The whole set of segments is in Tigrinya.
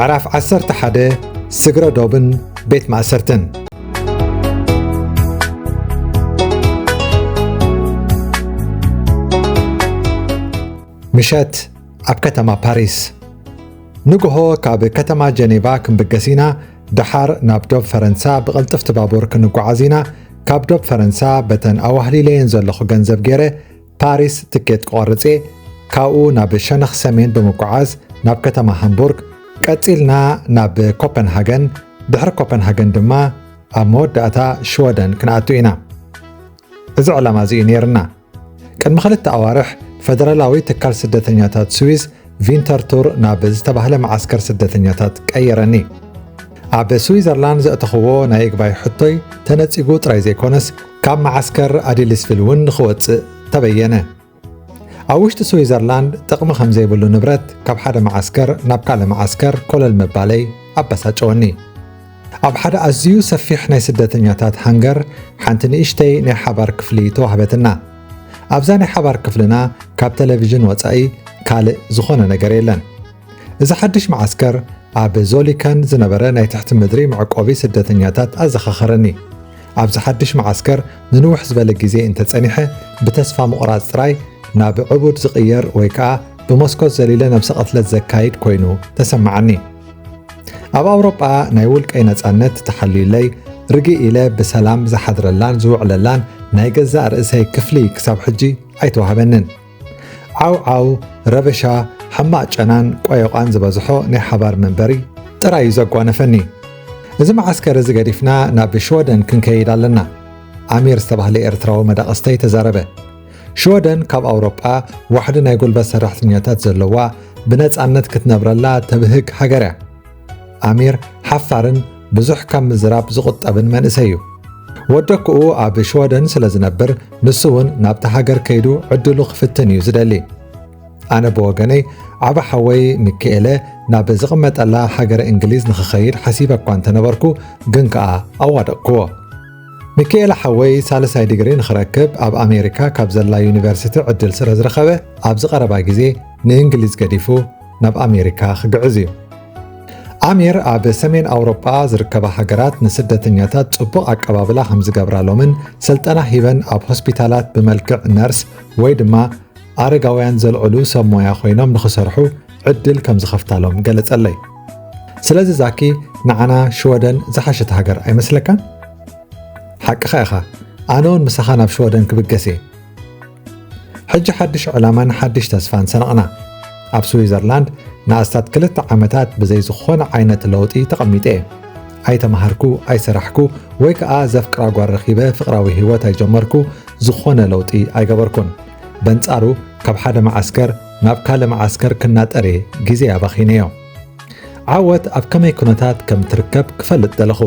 ምዕራፍ ዓሰርተ ሓደ፣ ስግረ ዶብን ቤት ማእሰርትን። ምሸት ኣብ ከተማ ፓሪስ። ንግሆ ካብ ከተማ ጀኔቫ ክንብገስ ኢና፣ ደሓር ናብ ዶብ ፈረንሳ ብቐልጥፍቲ ባቡር ክንጓዓዝ ኢና። ካብ ዶብ ፈረንሳ በተን ኣዋህሊለየን ዘለኹ ገንዘብ ገይረ ፓሪስ ትኬት ክቖርጽ እየ። ካብኡ ናብ ሸነኽ ሰሜን ብምጉዓዝ ናብ ከተማ ሃምቡርግ፣ ቀጺልና ናብ ኮፐንሃገን፣ ድሕሪ ኮፐንሃገን ድማ ኣብ መወዳእታ ሽወደን ክንኣቱ ኢና። እዚ ዕላማ እዚ እዩ ነይርና። ቅድሚ ክልተ ኣዋርሕ ፈደራላዊ ትካል ስደተኛታት ስዊዝ ቪንተርቱር ናብ ዝተባህለ መዓስከር ስደተኛታት ቀየረኒ። ኣብ ስዊዘርላንድ ዘእተኽዎ ናይ ይግባይ ሕቶይ ተነጺጉ ጥራይ ዘይኮነስ፣ ካብ መዓስከር ኣዲልስቪል እውን ንኽወጽእ ተበየነ። ኣብ ውሽጢ ስዊዘርላንድ ጥቕሚ ከም ዘይብሉ ንብረት ካብ ሓደ መዓስከር ናብ ካልእ መዓስከር ኮለል ምባለይ ኣበሳጨወኒ። ኣብ ሓደ ኣዝዩ ሰፊሕ ናይ ስደተኛታት ሃንገር ሓንቲ ንእሽተይ ናይ ሓባር ክፍሊ ተዋህበትና። ኣብዛ ናይ ሓባር ክፍልና ካብ ቴሌቪዥን ወጻኢ ካልእ ዝኾነ ነገር የለን። እዚ ሓድሽ መዓስከር ኣብ ዞሊከን ዝነበረ ናይ ትሕቲ ምድሪ መዕቆቢ ስደተኛታት ኣዘኻኸረኒ። ኣብዚ ሓድሽ መዓስከር ንንውሕ ዝበለ ግዜ እንተጸኒሐ፣ ብተስፋ ምቑራጽ ጥራይ ናብ ዕቡድ ዝቕየር ወይ ከኣ ብመስኮት ዘሊለ ነብሰ ቅትለት ዘካይድ ኮይኑ ተሰማዓኒ። ኣብ ኣውሮጳ ናይ ውልቀይ ነጻነት ተሓልዩለይ፣ ርግእ ኢለ ብሰላም ዝሓድረላን ዝውዕለላን ናይ ገዛእ ርእሰይ ክፍሊ ክሳብ ሕጂ ኣይተዋህበንን። ዓው ዓው፣ ረበሻ፣ ሕማቕ ጨናን ቆዮቓን ዝበዝሖ ናይ ሓባር መንበሪ ጥራይ እዩ ዘጓነፈኒ። እዚ መዓስከር እዚ ገዲፍና ናብ ሽወደን ክንከይድ ኣለና፣ ኣሚር ዝተባህለ ኤርትራዊ መዳቕስተይ ተዛረበ። ሽወደን ካብ ኣውሮጳ ዋሕዲ ናይ ጉልበት ሰራሕተኛታት ዘለዋ፣ ብነጻነት ክትነብረላ ተብህግ ሃገር እያ። ኣሚር ሓፋርን ብዙሕ ካብ ምዝራብ ዝቑጠብን መንእሰይ እዩ። ወደክኡ ኣብ ሽወደን ስለ ዝነብር፣ ንሱ እውን ናብታ ሃገር ከይዱ ዕድሉ ክፍትን እዩ ዝደሊ። ኣነ ብወገነይ፣ ዓቢ ሓወይ ሚኪኤለ ናብ ዝቕመጠላ ሃገረ እንግሊዝ ንኽኸይድ ሓሲበ እኳ እንተነበርኩ፣ ግን ከኣ ኣዋደቕክዎ። ሚኪኤለ ሓወይ ሳልሳይ ዲግሪ ንኽረክብ ኣብ ኣሜሪካ ካብ ዘላ ዩኒቨርሲቲ ዕድል ስለ ዝረኸበ፣ ኣብዚ ቀረባ ግዜ ንእንግሊዝ ገዲፉ ናብ ኣሜሪካ ክግዕዝ እዩ። ኣሚር ኣብ ሰሜን ኣውሮጳ ዝርከባ ሃገራት ንስደተኛታት ጽቡቕ ኣቀባብላ ከም ዝገብራሎምን ስልጠና ሂበን ኣብ ሆስፒታላት ብመልክዕ ነርስ ወይ ድማ ኣረጋውያን ዘልዕሉ ሰብ ሞያ ኮይኖም ንኽሰርሑ ዕድል ከም ዝኸፍታሎም ገለጸለይ። ስለዚ ዛኪ፣ ንዓና ሽወደን ዝሓሸት ሃገር ኣይመስለካን? ሓቅኻ ኢኻ። ኣነ እውን ምሳኻ ናብ ሽወደን ክብገስ እየ። ሕጂ ሓድሽ ዕላማን ሓድሽ ተስፋን ሰነቕና። ኣብ ስዊዘርላንድ ንኣስታት ክልተ ዓመታት ብዘይ ዝኾነ ዓይነት ለውጢ ተቐሚጠ እየ። ኣይተማሃርኩ፣ ኣይሰራሕኩ፣ ወይ ከኣ ዘፍቅራ ጓል ረኺበ ፍቕራዊ ህይወት ኣይጀመርኩ፣ ዝኾነ ለውጢ ኣይገበርኩን። በንጻሩ፣ ካብ ሓደ መዓስከር ናብ ካልእ መዓስከር ክናጠር እየ ግዜ ኣባኺነዮ። ዓወት ኣብ ከመይ ኩነታት ከም ትርከብ ክፈልጥ ደለኹ።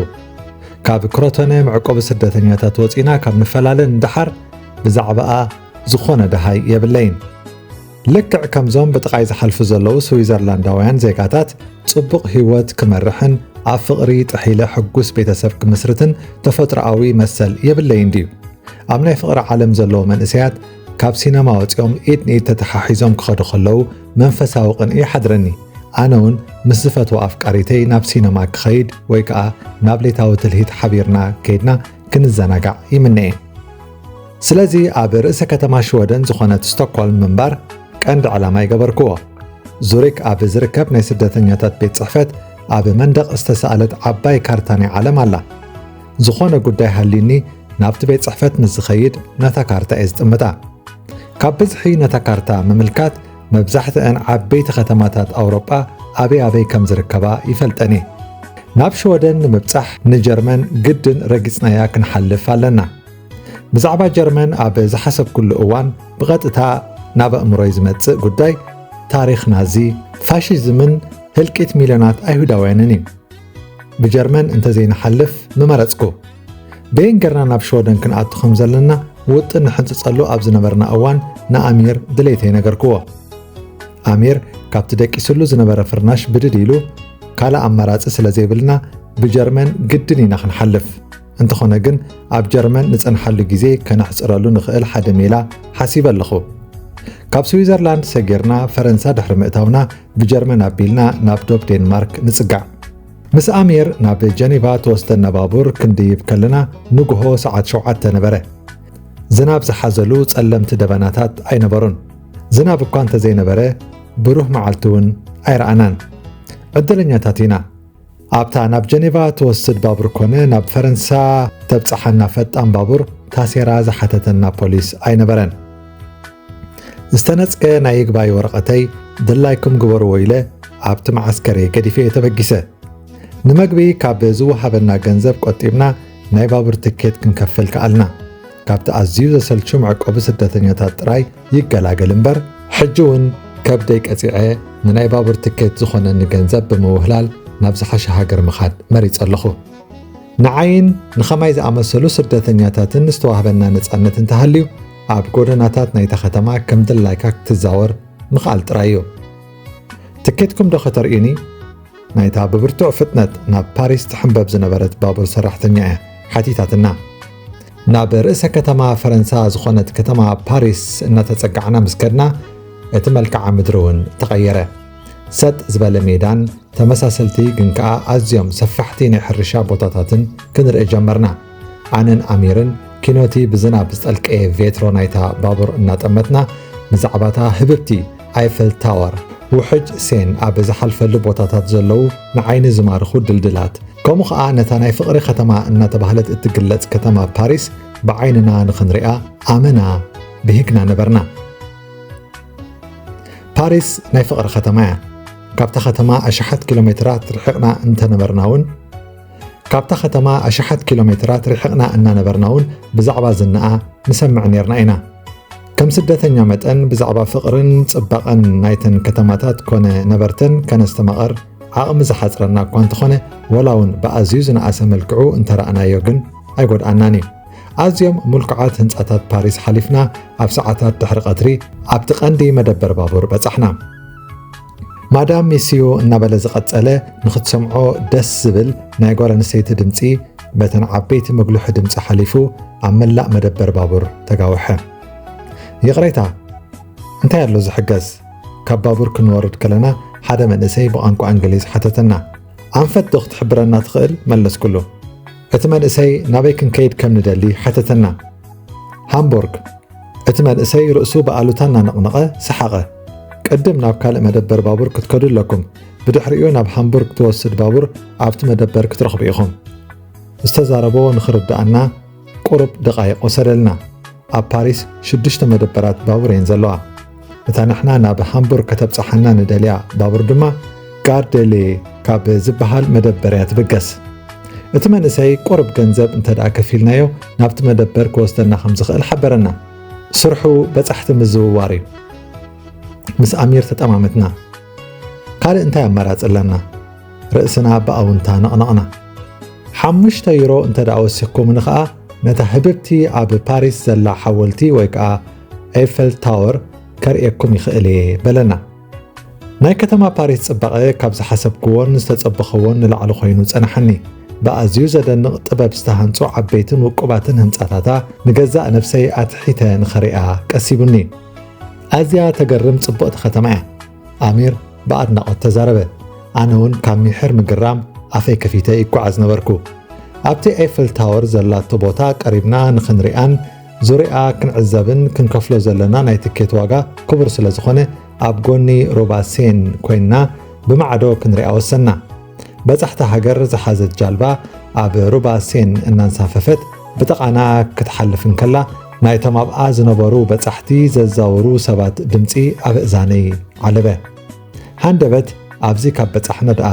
ካብ ክሮቶነ መዕቆቢ ስደተኛታት ወጺና ካብ ንፈላለ ንደሓር ብዛዕባኣ ዝኾነ ደሃይ የብለይን። ልክዕ ከምዞም ብጥቓይ ዝሓልፉ ዘለዉ ስዊዘርላንዳውያን ዜጋታት፣ ጽቡቕ ህይወት ክመርሕን ኣብ ፍቕሪ ጥሒለ ሕጉስ ቤተሰብ ክምስርትን ተፈጥሮኣዊ መሰል የብለይን ድዩ? ኣብ ናይ ፍቕሪ ዓለም ዘለዉ መንእሰያት፣ ካብ ሲነማ ወጺኦም ኢድ ንኢድ ተተሓሒዞም ክኸዱ ከለዉ መንፈሳዊ ቅንኢ ይሓድረኒ። ኣነ እውን ምስ ዝፈትዋ ኣፍቃሪተይ ናብ ሲነማ ክኸይድ ወይ ከኣ ናብ ሌታዊ ትልሂት ሓቢርና ከይድና ክንዘናጋዕ ይምነ እየ። ስለዚ ኣብ ርእሰ ከተማ ሽወደን ዝኾነት ስቶክሆልም ምንባር ቀንዲ ዕላማ ይገበርክዎ። ዙሪክ ኣብ ዝርከብ ናይ ስደተኛታት ቤት ጽሕፈት ኣብ መንደቕ ዝተሳእለት ዓባይ ካርታ ናይ ዓለም ኣላ። ዝኾነ ጉዳይ ሃልዩኒ ናብቲ ቤት ጽሕፈት ምስ ዝኸይድ ነታ ካርታ እየ ዝጥምታ። ካብ ብዝሒ ነታ ካርታ ምምልካት መብዛሕትአን ዓበይቲ ከተማታት ኣውሮጳ ኣበይ ኣበይ ከም ዝርከባ ይፈልጠን እየ። ናብ ሽወደን ንምብጻሕ ንጀርመን ግድን ረጊጽናያ ክንሓልፍ ኣለና። ብዛዕባ ጀርመን ኣብ ዝሓሰብኩሉ እዋን ብቐጥታ ናብ ኣእምሮይ ዝመጽእ ጉዳይ ታሪኽ ናዚ፣ ፋሽዝምን ህልቂት ሚልዮናት ኣይሁዳውያንን እዩ። ብጀርመን እንተዘይንሓልፍ ምመረጽኩ። በየን ጌርና ናብ ሽወደን ክንኣቱ ከም ዘለና ውጥን ንሕንጽጸሉ ኣብ ዝነበርና እዋን ንኣሚር ድሌተይ ነገርክዎ። ኣሚር ካብቲ ደቂስሉ ዝነበረ ፍርናሽ ብድድ ኢሉ፣ ካልእ ኣማራጺ ስለ ዘይብልና ብጀርመን ግድን ኢና ክንሓልፍ። እንተኾነ ግን ኣብ ጀርመን ንጸንሓሉ ግዜ ከነሕጽረሉ ንኽእል ሓደ ሜላ ሓሲበ ኣለኹ። ካብ ስዊዘርላንድ ሰጊርና ፈረንሳ ድሕሪ ምእታውና፣ ብጀርመን ኣቢልና ናብ ዶብ ዴንማርክ ንጽጋዕ። ምስ ኣሚር ናብ ጀኔቫ ትወስደና ባቡር ክንድይብ ከለና፣ ንግሆ ሰዓት ሸውዓተ ነበረ። ዝናብ ዝሓዘሉ ጸለምቲ ደበናታት ኣይነበሩን። ዝናብ እኳ እንተዘይነበረ፣ ብሩህ መዓልቲ እውን ኣይረኣናን። ዕድለኛታት ኢና። ኣብታ ናብ ጀኔቫ ትወስድ ባቡር ኮነ ናብ ፈረንሳ ተብጽሓና ፈጣን ባቡር ታሴራ ዝሓተተና ፖሊስ ኣይነበረን። ዝተነጽገ ናይ ይግባይ ወረቐተይ ድላይኩም ግበርዎ ኢለ ኣብቲ መዓስከር እየ ገዲፈ ተበጊሰ። ንመግቢ ካብ ዝወሃበና ገንዘብ ቆጢብና ናይ ባቡር ትኬት ክንከፍል ከኣልና። ካብቲ ኣዝዩ ዘሰልቹ መዕቆቢ ስደተኛታት ጥራይ ይገላገል እምበር፣ ሕጂ እውን ከብደይ ቀጺዐ ንናይ ባቡር ትኬት ዝኾነኒ ገንዘብ ብምውህላል ናብ ዝሓሸ ሃገር ምኻድ መሪጸ ኣለኹ። ንዓይን ንኸማይ ዝኣመሰሉ ስደተኛታትን ዝተዋህበና ነጻነት እንተሃልዩ፣ ኣብ ጎደናታት ናይታ ከተማ ከም ድላይካ ክትዛወር ምኽኣል ጥራይ እዩ። ትኬትኩም ዶ ከተርእዩኒ? ናይታ ብብርቱዕ ፍጥነት ናብ ፓሪስ ትሕንበብ ዝነበረት ባቡር ሰራሕተኛ እያ ሓቲታትና። ናብ ርእሰ ከተማ ፈረንሳ ዝኾነት ከተማ ፓሪስ እናተጸጋዕና ምስ ከድና፣ እቲ መልክዓ ምድሪ እውን ተቐየረ። ሰጥ ዝበለ ሜዳን ተመሳሰልቲ ግን ከኣ ኣዝዮም ሰፋሕቲ ናይ ሕርሻ ቦታታትን ክንርኢ ጀመርና። ኣነን ኣሚርን ኪኖቲ ብዝናብ ዝጠልቀየ ቬትሮ ናይታ ባቡር እናጠመትና፣ ብዛዕባታ ህብብቲ ኣይፈል ታወር፣ ውሕጅ ሴን ኣብ ዝሓልፈሉ ቦታታት ዘለዉ ንዓይኒ ዝማርኹ ድልድላት፣ ከምኡ ኸኣ ነታ ናይ ፍቕሪ ከተማ እናተባህለት እትግለጽ ከተማ ፓሪስ ብዓይንና ንኽንሪኣ ኣመና ብሂግና ነበርና። ፓሪስ ናይ ፍቕሪ ከተማ እያ። ካብታ ከተማ ኣሽሓት ኪሎ ሜትራት ርሒቕና እንተነበርና እውን፣ ካብታ ከተማ ኣሽሓት ኪሎ ሜትራት ርሒቕና እናነበርና እውን ብዛዕባ ዝናኣ ንሰምዕ ኔርና ኢና። ከም ስደተኛ መጠን ብዛዕባ ፍቕርን ጽባቐን ናይተን ከተማታት ኮነ ነበርተን ከነስተማቕር ዓቕሚ ዝሓጽረና እኳ እንተኾነ፣ ወላ እውን ብኣዝዩ ዝነኣሰ መልክዑ እንተረኣናዮ ግን ኣይጎድኣናን እዩ። ኣዝዮም ምልኩዓት ህንጻታት ፓሪስ ሓሊፍና ኣብ ሰዓታት ድሕሪ ቀትሪ ኣብቲ ቀንዲ መደበር ባቡር በጻሕና። ማዳም ሚስዩ እናበለ ዝቐጸለ ንኽትሰምዖ ደስ ዝብል ናይ ጓል ኣንስተይቲ ድምጺ በተን ዓበይቲ መጉልሒ ድምጺ ሓሊፉ ኣብ መላእ መደበር ባቡር ተጋውሐ። ይቕሬታ፣ እንታይ ኣሎ ዝሕገዝ? ካብ ባቡር ክንወርድ ከለና ሓደ መንእሰይ ብቋንቋ እንግሊዝ ሓተተና። ኣንፈት ዶ ክትሕብረና ትኽእል? መለስኩሉ። እቲ መንእሰይ ናበይ ክንከይድ ከም ንደሊ ሓተተና። ሃምቡርግ። እቲ መንእሰይ ርእሱ ብኣሉታ እናነቕነቐ ሰሓቐ። ቅድም ናብ ካልእ መደበር ባቡር ክትከዱ ኣለኩም። ብድሕሪኡ ናብ ሃምቡርግ ትወስድ ባቡር ኣብቲ መደበር ክትረኽቡ ኢኹም። ዝተዛረቦ ንኽርድኣና ቁሩብ ደቓይቕ ወሰደልና። ኣብ ፓሪስ ሽዱሽተ መደበራት ባቡር እየን ዘለዋ። እታ ንሕና ናብ ሃምቡርግ ከተብጽሓና ንደልያ ባቡር ድማ ጋርደሌ ካብ ዝበሃል መደበር እያ ትብገስ። እቲ መንእሰይ ቁሩብ ገንዘብ እንተ ደኣ ከፊልናዮ ናብቲ መደበር ክወስደና ከም ዝኽእል ሓበረና። ስርሑ በጻሕቲ ምዝውዋር እዩ። ምስ ኣሚር ተጠማመትና። ካልእ እንታይ ኣማራጺ ኣለና? ርእስና ብኣውንታ ነቕነቕና። ሓሙሽተ ዩሮ እንተ ደኣ ወሲኽኩምኒ ኸኣ ነታ ህብብቲ ኣብ ፓሪስ ዘላ ሓወልቲ ወይ ከኣ ኤይፈል ታወር ከርእየኩም ይኽእል እየ በለና። ናይ ከተማ ፓሪስ ጽባቐ ካብ ዝሓሰብክዎን ዝተጸበኽዎን ንላዕሊ ኮይኑ ጸናሓኒ። ብኣዝዩ ዘደንቕ ጥበብ ዝተሃንጹ ዓበይትን ውቁባትን ህንጻታታ ንገዛእ ነፍሰይ ኣትሒተ ንኸሪኣ ቀሲቡኒ። ኣዝያ ተገርም ጽብቕቲ ከተማ እያ፣ ኣሚር ብኣድናቖት ተዛረበ። ኣነ እውን ካብ ሚሕር ምግራም ኣፈይ ከፊተ ይጓዓዝ ነበርኩ። ኣብቲ ኤይፈል ታወር ዘላቶ ቦታ ቀሪብና ንኽንሪኣን ዙርያኣ ክንዕዘብን ክንከፍሎ ዘለና ናይ ትኬት ዋጋ ክቡር ስለ ዝኾነ ኣብ ጎኒ ሩባ ሴን ኮይንና ብማዕዶ ክንሪኣ ወሰንና። በጻሕቲ ሃገር ዝሓዘት ጃልባ ኣብ ሩባ ሴን እናንሳፈፈት ብጥቓና ክትሓልፍ እንከላ ናይቶም ኣብኣ ዝነበሩ በጻሕቲ ዘዛወሩ ሰባት ድምጺ ኣብ እዛነይ ዓለበ። ሃንደበት ኣብዚ ካብ በጻሕና ደኣ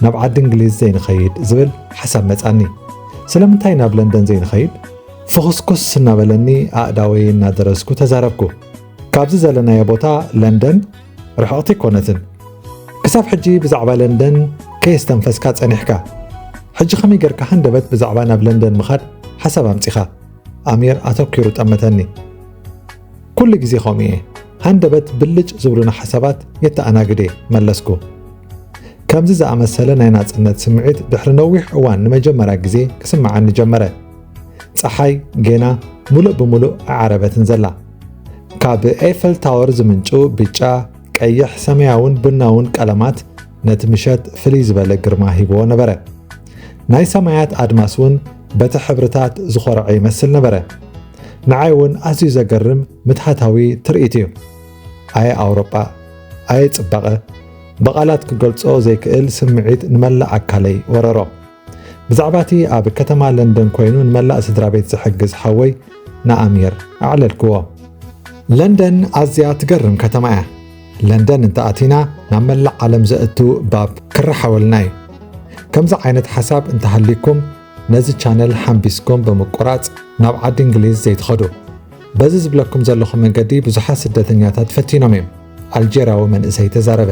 ናብ ዓዲ እንግሊዝ ዘይንኸይድ ዝብል ሓሳብ መጻኒ። ስለምንታይ ናብ ለንደን ዘይንኸይድ? ፍኹስኩስ እናበለኒ ኣእዳወይ እናደረዝኩ ተዛረብኩ። ካብዚ ዘለናዮ ቦታ ለንደን ርሕቕቲ ኣይኮነትን። ክሳብ ሕጂ ብዛዕባ ለንደን ከየስተንፈስካ ጸኒሕካ። ሕጂ ከመይ ጌርካ ሃንደበት ብዛዕባ ናብ ለንደን ምኻድ ሓሳብ ኣምጺኻ? ኣሚር ኣተኲሩ ጠመተኒ። ኩሉ ግዜ ከምኡ እየ። ሃንደበት ብልጭ ዝብሉና ሓሳባት የተኣናግድ እየ፣ መለስኩ። ከምዚ ዝኣመሰለ ናይ ናጽነት ስምዒት ድሕሪ ነዊሕ እዋን ንመጀመርያ ግዜ ክስምዓኒ ጀመረ። ጸሓይ ጌና ምሉእ ብምሉእ ኣይዓረበትን ዘላ። ካብ ኤፈል ታወር ዝምንጩ ብጫ፣ ቀይሕ፣ ሰማያውን ቡናውን ቀለማት ነቲ ምሸት ፍልይ ዝበለ ግርማ ሂብዎ ነበረ። ናይ ሰማያት ኣድማስ እውን በቲ ሕብርታት ዝኾርዐ ይመስል ነበረ። ንዓይ እውን ኣዝዩ ዘገርም ምትሃታዊ ትርኢት እዩ። ኣየ ኣውሮጳ፣ ኣየ ጽባቐ፣ ብቓላት ክገልጾ ዘይክእል ስምዒት ንመላእ ኣካለይ ወረሮ። ብዛዕባ እቲ ኣብ ከተማ ለንደን ኮይኑ ንመላእ ስድራ ቤት ዝሕግዝ ሓወይ ንኣሚር ኣዕለልክዎ። ለንደን ኣዝያ ትገርም ከተማ እያ። ለንደን እንተኣቲና ናብ መላእ ዓለም ዘእቱ ባብ ክረሓወልና እዩ። ከምዚ ዓይነት ሓሳብ እንተሃልይኩም ነዚ ቻነል ሓምቢስኩም ብምቁራጽ ናብ ዓዲ እንግሊዝ ዘይትኸዱ። በዚ ዝብለኩም ዘለኹ መንገዲ ብዙሓት ስደተኛታት ፈቲኖም እዮም። ኣልጀርያዊ መንእሰይ ተዛረበ።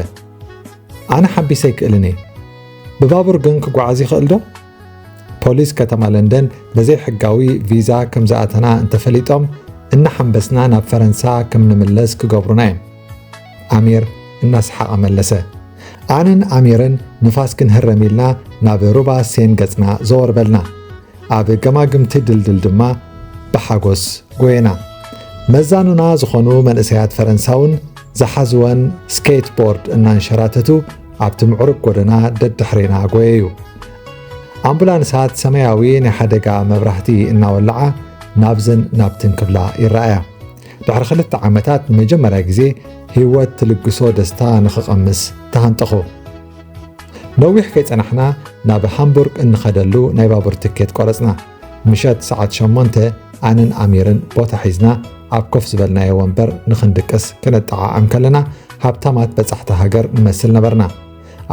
ኣነ ሓምቢሰ ኣይክእልን እየ። ብባቡር ግን ክጓዓዝ ይኽእል ዶ? ፖሊስ ከተማ ለንደን ብዘይሕጋዊ ቪዛ ከም ዝኣተና እንተፈሊጦም እናሓምበስና ናብ ፈረንሳ ከም ንምለስ ክገብሩና እዮም። ኣሚር እናሰሓቐ መለሰ። ኣነን ኣሚርን ንፋስ ክንህረም ኢልና ናብ ሩባ ሴን ገጽና ዘወር በልና። ኣብ ገማግምቲ ድልድል ድማ ብሓጎስ ጎየና። መዛኑና ዝኾኑ መንእሰያት ፈረንሳውን ዝሓዝወን ስኬት ቦርድ እናንሸራተቱ ኣብቲ ምዕሩግ ጎደና ደድሕሬና ጎየዩ። ኣምቡላንሳት ሰማያዊ ናይ ሓደጋ መብራህቲ እናወለዓ ናብዝን ናብትን ክብላ ይረኣያ። ድሕሪ ክልተ ዓመታት ንመጀመርያ ግዜ ህይወት ትልግሶ ደስታ ንኽቐምስ ተሃንጠኹ። ነዊሕ ከይጸናሕና ናብ ሃምቡርግ እንኸደሉ ናይ ባቡር ትኬት ቆረጽና። ምሸት ሰዓት ሸሞንተ ኣነን ኣሚርን ቦታ ሒዝና ኣብ ኮፍ ዝበልናዮ ወንበር ንኽንድቅስ ክነጠዓዓም ከለና ሃብታማት በጻሕቲ ሃገር ንመስል ነበርና።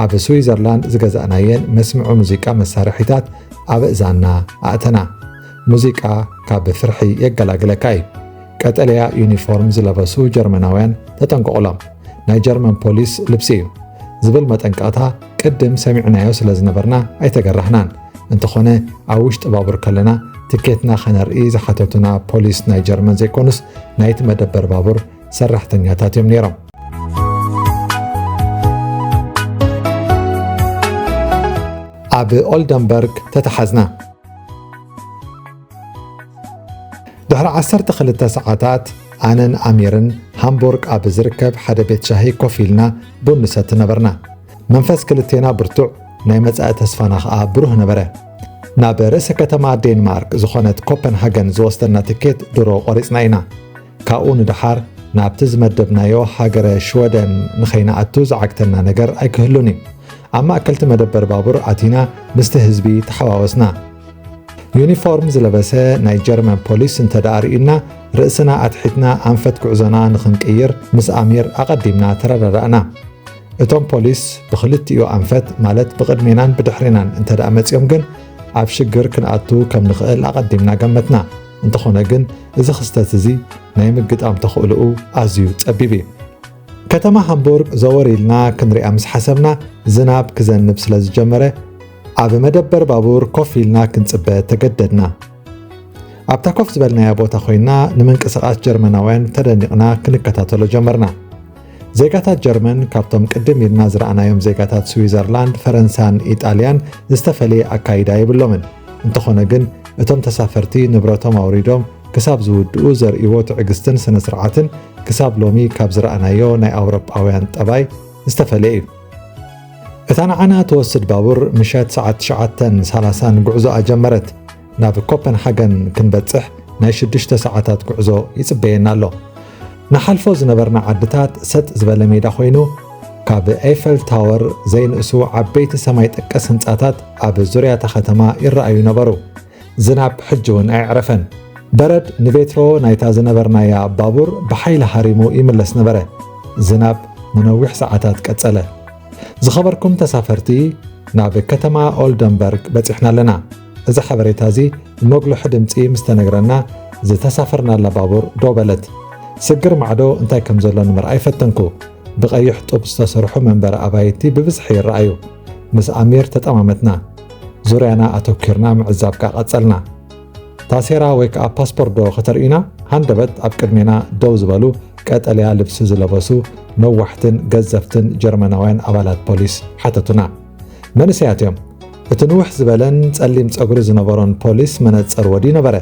ኣብ ስዊዘርላንድ ዝገዛእናየን መስምዒ ሙዚቃ መሳርሒታት ኣብ እዛንና ኣእተና። ሙዚቃ ካብ ፍርሒ የገላግለካ እዩ። ቀጠልያ ዩኒፎርም ዝለበሱ ጀርመናውያን ተጠንቀቑሎም። ናይ ጀርመን ፖሊስ ልብሲ እዩ ዝብል መጠንቀቕታ ቅድም ሰሚዕናዮ ስለ ዝነበርና ኣይተገራህናን። እንተኾነ ኣብ ውሽጢ ባቡር ከለና ትኬትና ከነርኢ ዝሓተቱና ፖሊስ ናይ ጀርመን ዘይኮኑስ ናይቲ መደበር ባቡር ሰራሕተኛታት እዮም ነይሮም። ኣብ ኦልደንበርግ ተተሓዝና። ድሕሪ ዓሰርተ ክልተ ሰዓታት ኣነን ኣሚርን ሃምቡርግ ኣብ ዝርከብ ሓደ ቤት ሻሂ ኮፍ ኢልና ቡን ንሰቲ ነበርና። መንፈስ ክልቴና ብርቱዕ፣ ናይ መጻኢ ተስፋና ኸኣ ብሩህ ነበረ። ናብ ርእሰ ከተማ ዴንማርክ ዝኾነት ኮፐንሃገን ዝወስደና ትኬት ድሮ ቆሪጽና ኢና። ካብኡ ንደሓር ናብቲ ዝመደብናዮ ሃገረ ሽወደን ንኸይንኣቱ ዝዓግተና ነገር ኣይክህሉን እዩ። ኣብ ማእከልቲ መደበር ባቡር ኣቲና ምስቲ ህዝቢ ተሓዋወስና። ዩኒፎርም ዝለበሰ ናይ ጀርመን ፖሊስ እንተ ደኣ ርኢና፣ ርእስና ኣትሒትና ኣንፈት ጉዕዞና ንኽንቅይር ምስ ኣሚር ኣቐዲምና ተረዳዳእና። እቶም ፖሊስ ብኽልቲኡ ኣንፈት፣ ማለት ብቕድሜናን ብድሕሬናን እንተ ደኣ መጺኦም ግን፣ ኣብ ሽግር ክንኣቱ ከም ንኽእል ኣቐዲምና ገመትና። እንተኾነ ግን፣ እዚ ክስተት እዚ ናይ ምግጣም ተኽእሎኡ ኣዝዩ ጸቢብ እዩ። ከተማ ሃምቡርግ ዘወር ኢልና ክንሪኣ ምስ ሓሰብና፣ ዝናብ ክዘንብ ስለ ዝጀመረ፣ ኣብ መደበር ባቡር ኮፍ ኢልና ክንጽበ ተገደድና። ኣብታ ኮፍ ዝበልናያ ቦታ ኮይና ንምንቅስቓስ ጀርመናውያን ተደኒቕና ክንከታተሎ ጀመርና። ዜጋታት ጀርመን ካብቶም ቅድም ኢልና ዝረኣናዮም ዜጋታት ስዊዘርላንድ፣ ፈረንሳን ኢጣልያን ዝተፈለየ ኣካይዳ የብሎምን። እንተኾነ ግን እቶም ተሳፈርቲ ንብረቶም ኣውሪዶም ክሳብ ዝውድኡ ዘርእይዎ ትዕግስትን ስነ ስርዓትን ክሳብ ሎሚ ካብ ዝረኣናዮ ናይ ኣውሮጳውያን ጠባይ ዝተፈለየ እዩ። እታ ንዓና ትወስድ ባቡር ምሸት ሰዓት ትሽዓተን ሰላሳን ጉዕዞኣ ጀመረት። ናብ ኮፐንሃገን ክንበጽሕ ናይ ሽዱሽተ ሰዓታት ጉዕዞ ይጽበየና ኣሎ። ንሓልፎ ዝነበርና ዓድታት ሰጥ ዝበለ ሜዳ ኮይኑ፣ ካብ ኤፈል ታወር ዘይንእሱ ዓበይቲ ሰማይ ጠቀስ ህንጻታት ኣብ ዙርያ እታ ከተማ ይረኣዩ ነበሩ። ዝናብ ሕጂ እውን ኣየዕረፈን። በረድ ንቤትሮ ናይታ ዝነበርናያ ባቡር ብሓይሊ ሃሪሙ ይምለስ ነበረ። ዝናብ ንነዊሕ ሰዓታት ቀጸለ። ዝኸበርኩም ተሳፈርቲ፣ ናብ ከተማ ኦልደንበርግ በጺሕና ኣለና። እዚ ሓበሬታ እዚ ብመጉልሒ ድምጺ ምስ ተነግረና፣ ዝተሳፈርናላ ባቡር ደው በለት። ስግር ማዕዶ እንታይ ከም ዘሎ ንምርኣይ ፈተንኩ። ብቐይሕ ጡብ ዝተሰርሑ መንበሪ ኣባይቲ ብብዝሒ ይረኣዩ። ምስ ኣሚር ተጠማመትና። ዙርያና ኣተኲርና ምዕዛብ ከኣ ቀጸልና። ታሴራ ወይ ከኣ ፓስፖርት ዶ ከተርእዩና? ሃንደበት ኣብ ቅድሜና ደው ዝበሉ ቀጠልያ ልብሲ ዝለበሱ ነዋሕትን ገዘፍትን ጀርመናውያን ኣባላት ፖሊስ ሓተቱና። መንእሰያት እዮም። እቲ ንውሕ ዝበለን ጸሊም ጸጉሪ ዝነበሮን ፖሊስ መነጸር ወድዩ ነበረ።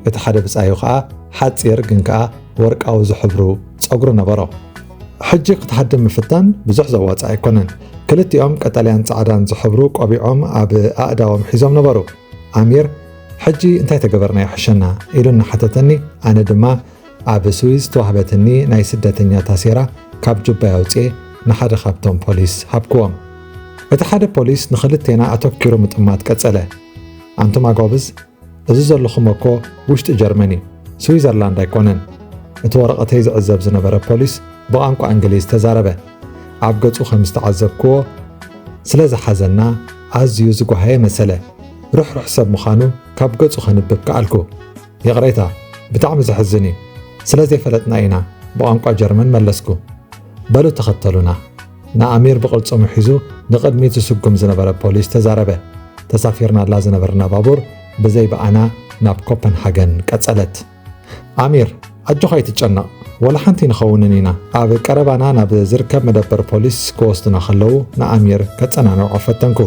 እቲ ሓደ ብጻዩ ከኣ ሓጺር ግን ከኣ ወርቃዊ ዝሕብሩ ጸጉሩ ነበሮ። ሕጂ ክትሃድም ምፍታን ብዙሕ ዘዋጽእ ኣይኮነን። ክልቲኦም ቀጠልያን ጻዕዳን ዝሕብሩ ቆቢዖም ኣብ ኣእዳዎም ሒዞም ነበሩ። ኣሚር፣ "ሕጂ እንታይ ተገበርና ይሕሸና?" ኢሉ እናሓተተኒ፣ ኣነ ድማ ኣብ ስዊዝ ዝተዋህበትኒ ናይ ስደተኛ ታሴራ ካብ ጁባይ ኣውጽኤ ንሓደ ካብቶም ፖሊስ ሃብክዎም። እቲ ሓደ ፖሊስ ንኽልቴና ኣተኪሩ ምጥማት ቀጸለ። "ኣንቱም ኣጓብዝ፣ እዚ ዘለኹሞ እኮ ውሽጢ ጀርመን እዩ፣ ስዊዘርላንድ ኣይኮነን።" እቲ ወረቐተይ ዝዕዘብ ዝነበረ ፖሊስ ብቋንቋ እንግሊዝ ተዛረበ። ኣብ ገጹ ከም ዝተዓዘብክዎ፣ ስለ ዝሓዘና ኣዝዩ ዝጓሃየ መሰለ። ርሕሩሕ ሰብ ምዃኑ ካብ ገጹ ከንብብ ከኣልኩ። "ይቕሬታ፣ ብጣዕሚ ዘሕዝን እዩ። ስለ ዘይፈለጥና ኢና ብቋንቋ ጀርመን" መለስኩ። "በሉ ተኸተሉና።" ንኣሚር ብቕልጽሙ ሒዙ ንቕድሚት ዝስጉም ዝነበረ ፖሊስ ተዛረበ። ተሳፊርናላ ዝነበርና ባቡር ብዘይ ብኣና ናብ ኮፐንሃገን ቀጸለት። "ኣሚር፣ ኣጆኻ ኣይትጨነቕ፣ ወላ ሓንቲ ንኸውንን ኢና።" ኣብ ቀረባና ናብ ዝርከብ መደበር ፖሊስ ክወስዱና ከለዉ ንኣሚር ከጸናንዖ ፈተንኩ።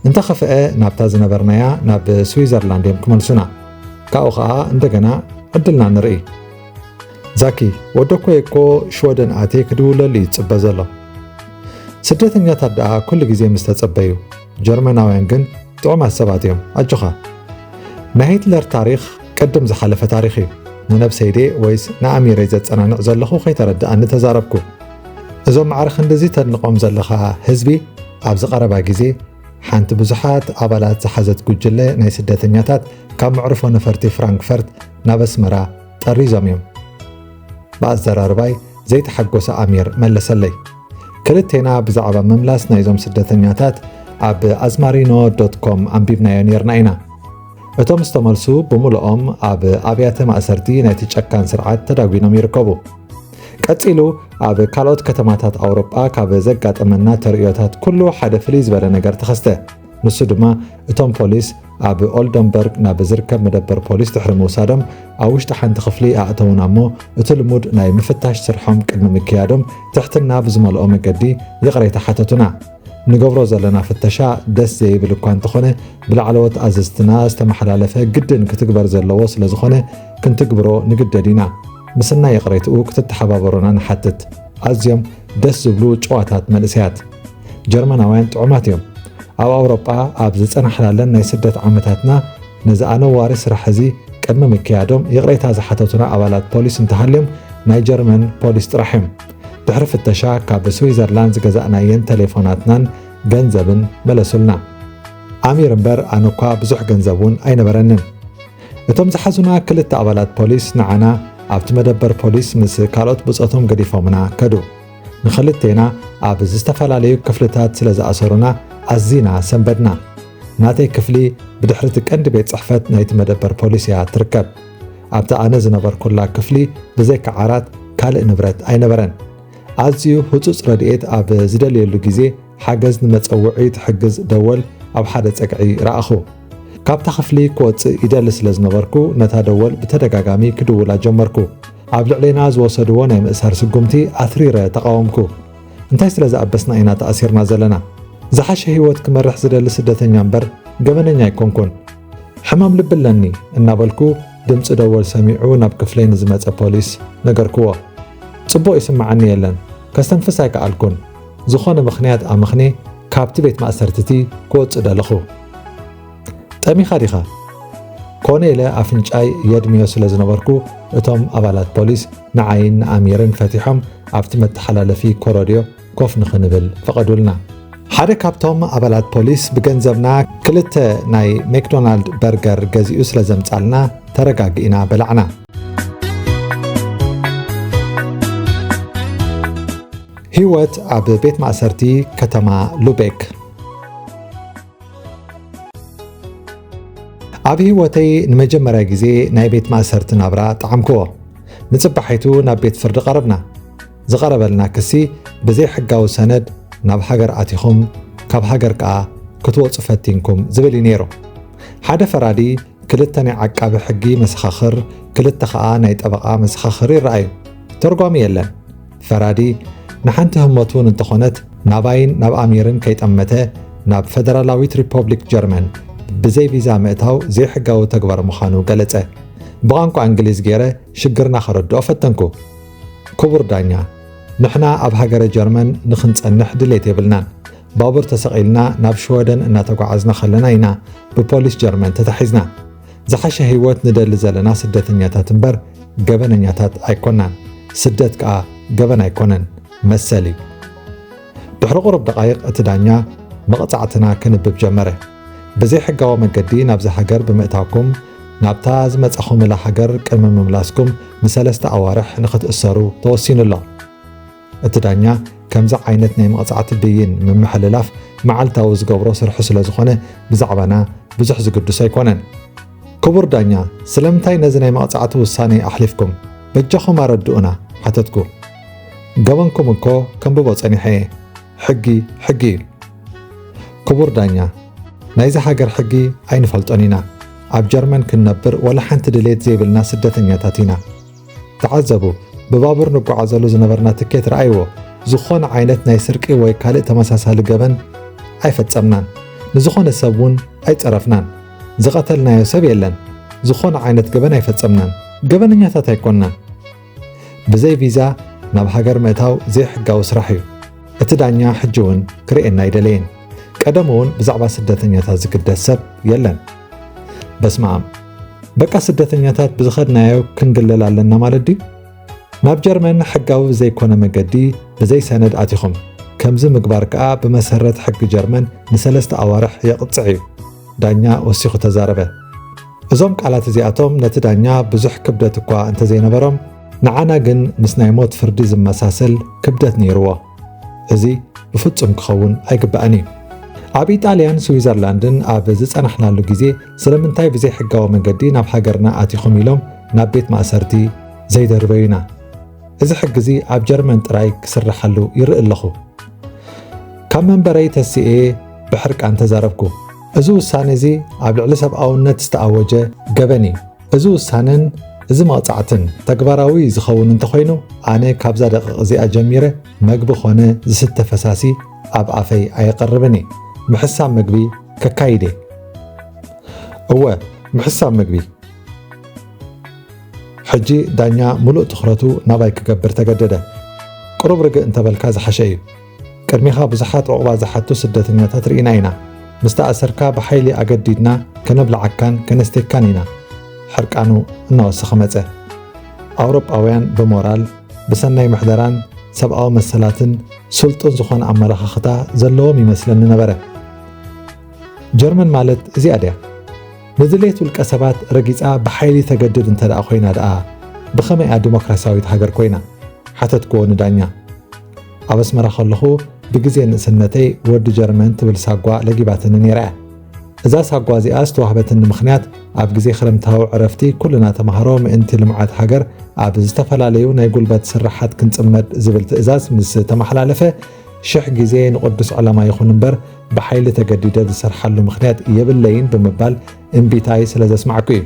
እንተኸፍአ ናብታ ዝነበርናያ ናብ ስዊዘርላንድ እዮም ክመልሱና። ካብኡ ኸኣ እንደገና ዕድልና ንርኢ። "ዛኪ፣ ወደኮይ እኮ ሽወደን ኣትየ ክድውለሉ እዩ ዝጽበ ዘሎ። ስደተኛታት ደኣ ኩሉ ግዜ ምስ ተጸበዩ፣ ጀርመናውያን ግን ጥዑማት ሰባት እዮም። ኣጆኻ። ናይ ሂትለር ታሪኽ ቅድም ዝሓለፈ ታሪኽ እዩ። ንነብሰይ ድየ ወይስ ንኣሚረይ ዘጸናንዕ ዘለኹ ከይተረድኣኒ ተዛረብኩ። እዞም ማዕረ ክንድዚ ተድንቖም ዘለኻ ህዝቢ ኣብዚ ቀረባ ግዜ ሓንቲ ብዙሓት ኣባላት ዝሓዘት ጉጅለ ናይ ስደተኛታት ካብ መዕርፎ ነፈርቲ ፍራንክፈርት ናብ ኣስመራ ጠሪዞም እዮም" ብኣዘራርባይ ዘይተሓጎሰ ኣሚር መለሰለይ። ክልቴና ብዛዕባ ምምላስ ናይዞም ስደተኛታት ኣብ ኣዝማሪኖ ዶት ኮም ኣንቢብናዮ ኔርና ኢና። እቶም ዝተመልሱ ብምሉኦም ኣብ ኣብያተ ማእሰርቲ ናይቲ ጨካን ስርዓት ተዳጒኖም ይርከቡ። ቀጺሉ ኣብ ካልኦት ከተማታት ኣውሮጳ ካብ ዘጋጠመና ተርእዮታት ኩሉ ሓደ ፍልይ ዝበለ ነገር ተኸስተ። ንሱ ድማ እቶም ፖሊስ ኣብ ኦልደንበርግ ናብ ዝርከብ መደበር ፖሊስ ድሕሪ ምውሳዶም ኣብ ውሽጢ ሓንቲ ክፍሊ ኣእተዉና እሞ እቲ ልሙድ ናይ ምፍታሽ ስርሖም ቅድሚ ምክያዶም ትሕትና ብዝመልኦ መገዲ ይቕሬታ ሓተቱና። ንገብሮ ዘለና ፍተሻ ደስ ዘይብል እኳ እንተኾነ ብላዕለዎት ኣዘዝትና ዝተመሓላለፈ ግድን ክትግበር ዘለዎ ስለዝኾነ ክንትግብሮ ንግደድ ኢና። ምስናይ ይቕሬትኡ ክትተሓባበሩና ንሓትት። ኣዝዮም ደስ ዝብሉ ጭዋታት መንእሰያት። ጀርመናውያን ጥዑማት እዮም። ኣብ ኣውሮጳ ኣብ ዝጸናሕናለን ናይ ስደት ዓመታትና ነዚ ኣነዋሪ ስራሕ እዚ ቅድሚ ምክያዶም ይቕሬታ ዝሓተቱና ኣባላት ፖሊስ እንተሃልዮም ናይ ጀርመን ፖሊስ ጥራሕ እዮም። ድሕሪ ፍተሻ ካብ ስዊዘርላንድ ዝገዛእናየን ተሌፎናትናን ገንዘብን መለሱልና። ኣሚር እምበር ኣነ እኳ ብዙሕ ገንዘብ እውን ኣይነበረንን። እቶም ዝሓዙና ክልተ ኣባላት ፖሊስ ንዓና ኣብቲ መደበር ፖሊስ ምስ ካልኦት ብጾቶም ገዲፎምና ከዱ። ንኽልቴና ኣብ ዝተፈላለዩ ክፍልታት ስለ ዝኣሰሩና ኣዚና ሰንበድና። ናተይ ክፍሊ ብድሕሪ እቲ ቀንዲ ቤት ጽሕፈት ናይቲ መደበር ፖሊስ እያ ትርከብ። ኣብታ ኣነ ዝነበርኩላ ክፍሊ ብዘይካ ዓራት ካልእ ንብረት ኣይነበረን። ኣዝዩ ህጹጽ ረድኤት ኣብ ዝደልየሉ ግዜ ሓገዝ ንመጸውዒ ትሕግዝ ደወል ኣብ ሓደ ጸግዒ ረኣኹ። ካብታ ክፍሊ ክወጽእ ይደሊ ስለ ዝነበርኩ ነታ ደወል ብተደጋጋሚ ክድውላ ጀመርኩ። ኣብ ልዕሌና ዝወሰድዎ ናይ ምእሳር ስጉምቲ ኣትሪረ ተቓወምኩ። እንታይ ስለ ዝኣበስና ኢና ተኣሲርና ዘለና? ዝሓሸ ህይወት ክመርሕ ዝደሊ ስደተኛ እምበር ገበነኛ ኣይኮንኩን። ሕማም ልቢ ኣለኒ እናበልኩ ድምጺ ደወል ሰሚዑ ናብ ክፍለይ ንዝመጸ ፖሊስ ነገርክዎ። ጽቡቕ ይስምዓኒ የለን፣ ከስተንፍስ ኣይከኣልኩን። ዝኾነ ምኽንያት ኣመኽንየ ካብቲ ቤት ማእሰርቲቲ ክወጽእ ደለኹ። "ጠሚኻ ዲኻ?" ኮነ ኢለ ኣፍንጫይ የድምዮ ስለ ዝነበርኩ እቶም ኣባላት ፖሊስ ንዓይን ንኣሚርን ፈቲሖም ኣብቲ መተሓላለፊ ኮረድዮ ኮፍ ንኽንብል ፈቐዱልና። ሓደ ካብቶም ኣባላት ፖሊስ ብገንዘብና ክልተ ናይ ሜክዶናልድ በርገር ገዚኡ ስለ ዘምጻልና ተረጋጊእና በላዕና። ህይወት ኣብ ቤት ማእሰርቲ ከተማ ሉቤክ። ኣብ ህይወተይ ንመጀመርያ ግዜ ናይ ቤት ማእሰርቲ ናብራ ጠዓምክዎ። ንጽባሒቱ ናብ ቤት ፍርዲ ቀረብና። ዝቐረበልና ክሲ ብዘይ ሕጋዊ ሰነድ ናብ ሃገር ኣቲኹም፣ ካብ ሃገር ከኣ ክትወጹ ፈቲንኩም ዝብል እዩ ነይሩ። ሓደ ፈራዲ ክልተ ናይ ዓቃቢ ሕጊ መሰኻኽር፣ ክልተ ኸኣ ናይ ጠበቓ መሰኻኽር ይረኣዩ። ተርጓሚ የለን። ፈራዲ ንሓንቲ ህሞት እውን እንተኾነት ናባይን ናብ ኣሚርን ከይጠመተ ናብ ፈደራላዊት ሪፖብሊክ ጀርመን ብዘይ ቪዛ ምእታው ዘይሕጋዊ ተግባር ምዃኑ ገለጸ። ብቋንቋ እንግሊዝ ገይረ ሽግርና ከረድኦ ፈተንኩ። ክቡር ዳኛ፣ ንሕና ኣብ ሃገረ ጀርመን ንኽንጸንሕ ድሌት የብልናን። ባቡር ተሰቒልና ናብ ሽወደን እናተጓዓዝና ከለና ኢና ብፖሊስ ጀርመን ተታሒዝና። ዝሓሸ ህይወት ንደሊ ዘለና ስደተኛታት እምበር ገበነኛታት ኣይኮናን። ስደት ከኣ ገበን ኣይኮነን፣ መሰል እዩ። ድሕሪ ቁሩብ ደቓይቕ እቲ ዳኛ መቕጻዕትና ከንብብ ጀመረ። ብዘይሕጋዊ መገዲ ናብዚ ሃገር ብምእታውኩም፣ ናብታ ዝመጻኹምላ ሃገር ቅድሚ ምምላስኩም ንሰለስተ ኣዋርሕ ንኽትእሰሩ ተወሲኑ ኣሎ። እቲ ዳኛ ከምዚ ዓይነት ናይ መቕጻዕቲ ብይን ምምሕልላፍ መዓልታዊ ዝገብሮ ስርሑ ስለ ዝኾነ ብዛዕባና ብዙሕ ዝግድሶ ኣይኮነን። ክቡር ዳኛ፣ ስለምንታይ ነዚ ናይ መቕጻዕቲ ውሳኔ ኣሕሊፍኩም? በጃኹም ኣረድኡና፣ ሓተትኩ። ገበንኩም እኮ ከንብቦ ጸኒሐ እየ። ሕጊ፣ ሕጊ እዩ። ክቡር ዳኛ፣ ናይዚ ሃገር ሕጊ ኣይንፈልጦን ኢና። ኣብ ጀርመን ክንነብር ወላ ሓንቲ ድሌት ዘይብልና ስደተኛታት ኢና። ተዓዘቡ፣ ብባቡር ንጓዓዘሉ ዝነበርና ትኬት ረኣይዎ። ዝኾነ ዓይነት ናይ ስርቂ ወይ ካልእ ተመሳሳሊ ገበን ኣይፈጸምናን። ንዝኾነ ሰብ እውን ኣይጸረፍናን። ዝቐተልናዮ ሰብ የለን። ዝኾነ ዓይነት ገበን ኣይፈጸምናን። ገበነኛታት ኣይኮንናን። ብዘይ ቪዛ ናብ ሃገር ምእታው ዘይሕጋዊ ስራሕ እዩ። እቲ ዳኛ ሕጂ እውን ክርእየና ኣይደለየን። ቀደም እውን ብዛዕባ ስደተኛታት ዝግደስ ሰብ የለን። በስመ ኣብ። በቃ ስደተኛታት ብዝኸድናዮ ክንግለል ኣለና ማለት ድዩ? ናብ ጀርመን ሕጋዊ ብዘይኮነ መገዲ ብዘይ ሰነድ ኣቲኹም። ከምዚ ምግባር ከኣ ብመሰረት ሕጊ ጀርመን ንሰለስተ ኣዋርሕ የቕጽዕ እዩ። ዳኛ ወሲኹ ተዛረበ። እዞም ቃላት እዚኣቶም ነቲ ዳኛ ብዙሕ ክብደት እኳ እንተዘይነበሮም፣ ንዓና ግን ምስ ናይ ሞት ፍርዲ ዝመሳሰል ክብደት ነይርዎ። እዚ ብፍጹም ክኸውን ኣይግባእን እዩ። ኣብ ኢጣልያን ስዊዘርላንድን ኣብ ዝጸናሕናሉ ግዜ ስለምንታይ ብዘይሕጋዊ መገዲ ናብ ሃገርና ኣቲኹም ኢሎም ናብ ቤት ማእሰርቲ ዘይደርበዩና? እዚ ሕጊ እዚ ኣብ ጀርመን ጥራይ ክስርሓሉ ይርኢ ኣለኹ። ካብ መንበረይ ተሲኤ ብሕርቃን ተዛረብኩ። እዚ ውሳነ እዚ ኣብ ልዕሊ ሰብኣውነት ዝተኣወጀ ገበን እዩ። እዚ ውሳነን እዚ መቕጻዕትን ተግባራዊ ዝኸውን እንተኾይኑ፣ ኣነ ካብዛ ደቂቕ እዚኣ ጀሚረ መግቢ ኾነ ዝስተ ፈሳሲ ኣብ ኣፈይ ኣየቐርብን እየ። ምሕሳብ መግቢ ከካይድ እየ። እወ፣ ምሕሳብ መግቢ። ሕጂ ዳኛ ምሉእ ትኹረቱ ናባይ ክገብር ተገደደ። ቅሩብ ርግእ እንተበልካ ዝሓሸ እዩ። ቅድሚኻ ብዙሓት ዑቕባ ዝሓቱ ስደተኛታት ርኢና ኢና። ምስ ተኣሰርካ ብሓይሊ ኣገዲድና ከነብልዓካን ከነስቴካን ኢና። ሕርቃኑ እናወሰኸ መጸ። ኣውሮጳውያን ብሞራል፣ ብሰናይ ምሕደራን ሰብኣዊ መሰላትን ስልጡን ዝኾነ ኣመለኻኽታ ዘለዎም ይመስለኒ ነበረ። ጀርመን ማለት እዚኣ ድያ? ንድሌት ውልቀ ሰባት ረጊጻ ብሓይሊ ተገድድ እንተ ደኣ ኮይና ደኣ ብኸመይኣ ዲሞክራሲያዊት ሃገር ኮይና? ሓተትክዎ ንዳኛ። ኣብ ኣስመራ ከለኹ ብግዜ ንእስነተይ ወዲ ጀርመን ትብል ሳጓ ለጊባትኒ ነይራ እያ። እዛ ሳጓ እዚኣ ዝተዋህበትኒ ምኽንያት ኣብ ግዜ ክረምታዊ ዕረፍቲ ኩልና ተምሃሮ ምእንቲ ልምዓት ሃገር ኣብ ዝተፈላለዩ ናይ ጉልበት ስርሓት ክንጽመድ ዝብል ትእዛዝ ምስ ተመሓላለፈ ሽሕ ግዜ ንቕዱስ ዕላማ ይኹን እምበር ብሓይሊ ተገዲደ ዝሰርሓሉ ምኽንያት የብለይን ብምባል እምቢታይ ስለ ዘስማዕኩ እዩ።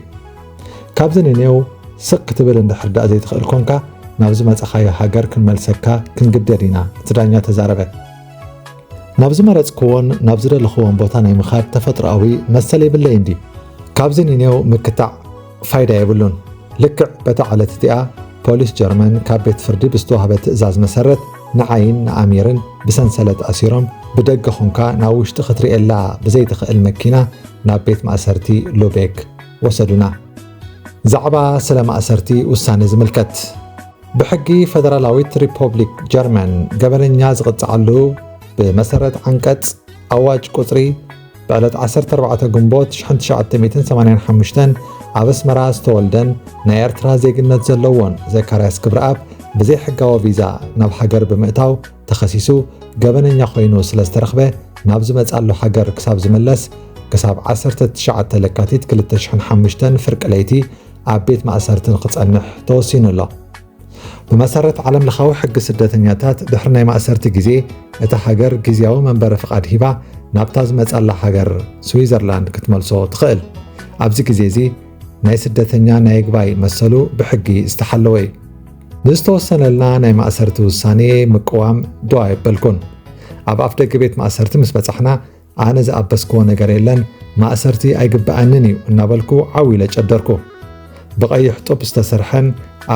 ካብዚ ንኔው ስቕ ክትብል እንድሕር ደኣ ዘይትኽእል ኮንካ ናብ ዝመጻኻዮ ሃገር ክንመልሰካ ክንግደድ ኢና፣ እቲ ዳኛ ተዛረበ። ናብ ዝመረጽክዎን ናብ ዝደለኽዎን ቦታ ናይ ምኻድ ተፈጥሮኣዊ መሰል የብለይን ድዩ? ካብዚ ንኔው ምክታዕ ፋይዳ የብሉን። ልክዕ በታ ዕለት እቲኣ ፖሊስ ጀርመን ካብ ቤት ፍርዲ ብዝተዋህበ ትእዛዝ መሰረት ንዓይን ንኣሚርን ብሰንሰለት ኣሲሮም ብደገ ኹንካ ናብ ውሽጢ ክትርእየላ ብዘይትኽእል መኪና ናብ ቤት ማእሰርቲ ሉቤክ ወሰዱና። ዛዕባ ስለ ማእሰርቲ ውሳነ ዝምልከት። ብሕጊ ፈደራላዊት ሪፖብሊክ ጀርመን ገበነኛ ዝቕጽዓሉ ብመሰረት ዓንቀጽ ኣዋጅ ቁጽሪ ብዕለት ዓሰርተ ኣርባዕተ ግንቦት ሽሕን ትሽዓተ ሚእትን ሰማንያን ሓሙሽተን ኣብ ኣስመራ ዝተወልደን ናይ ኤርትራ ዜግነት ዘለዎን ዘካርያስ ክብረኣብ ብዘይሕጋዊ ቪዛ ናብ ሃገር ብምእታው ተኸሲሱ ገበነኛ ኮይኑ ስለ ዝተረኽበ ናብ ዝመጻሉ ሃገር ክሳብ ዝምለስ ክሳብ ዓሰርተ ትሽዓተ ለካቲት ክልተ ሽሕን ሓሙሽተን ፍርቂ ለይቲ ኣብ ቤት ማእሰርቲ ንኽጸንሕ ተወሲኑ ኣሎ። ብመሰረት ዓለም ለኻዊ ሕጊ ስደተኛታት ድሕሪ ናይ ማእሰርቲ ግዜ እታ ሃገር ግዝያዊ መንበሪ ፍቓድ ሂባ ናብታ ዝመጻላ ሃገር ስዊዘርላንድ ክትመልሶ ትኽእል። ኣብዚ ግዜ እዚ ናይ ስደተኛ ናይ ይግባይ መሰሉ ብሕጊ ዝተሓለወ እዩ። ንዝተወሰነልና ናይ ማእሰርቲ ውሳኔ ምቅዋም ደው ኣየበልኩን። ኣብ ኣፍ ደገ ቤት ማእሰርቲ ምስ በጻሕና ኣነ ዝኣበስክዎ ነገር የለን፣ ማእሰርቲ ኣይግበኣንን እዩ እናበልኩ ዓው ኢለ ጨደርኩ። ብቐይሕ ጡብ ዝተሰርሐን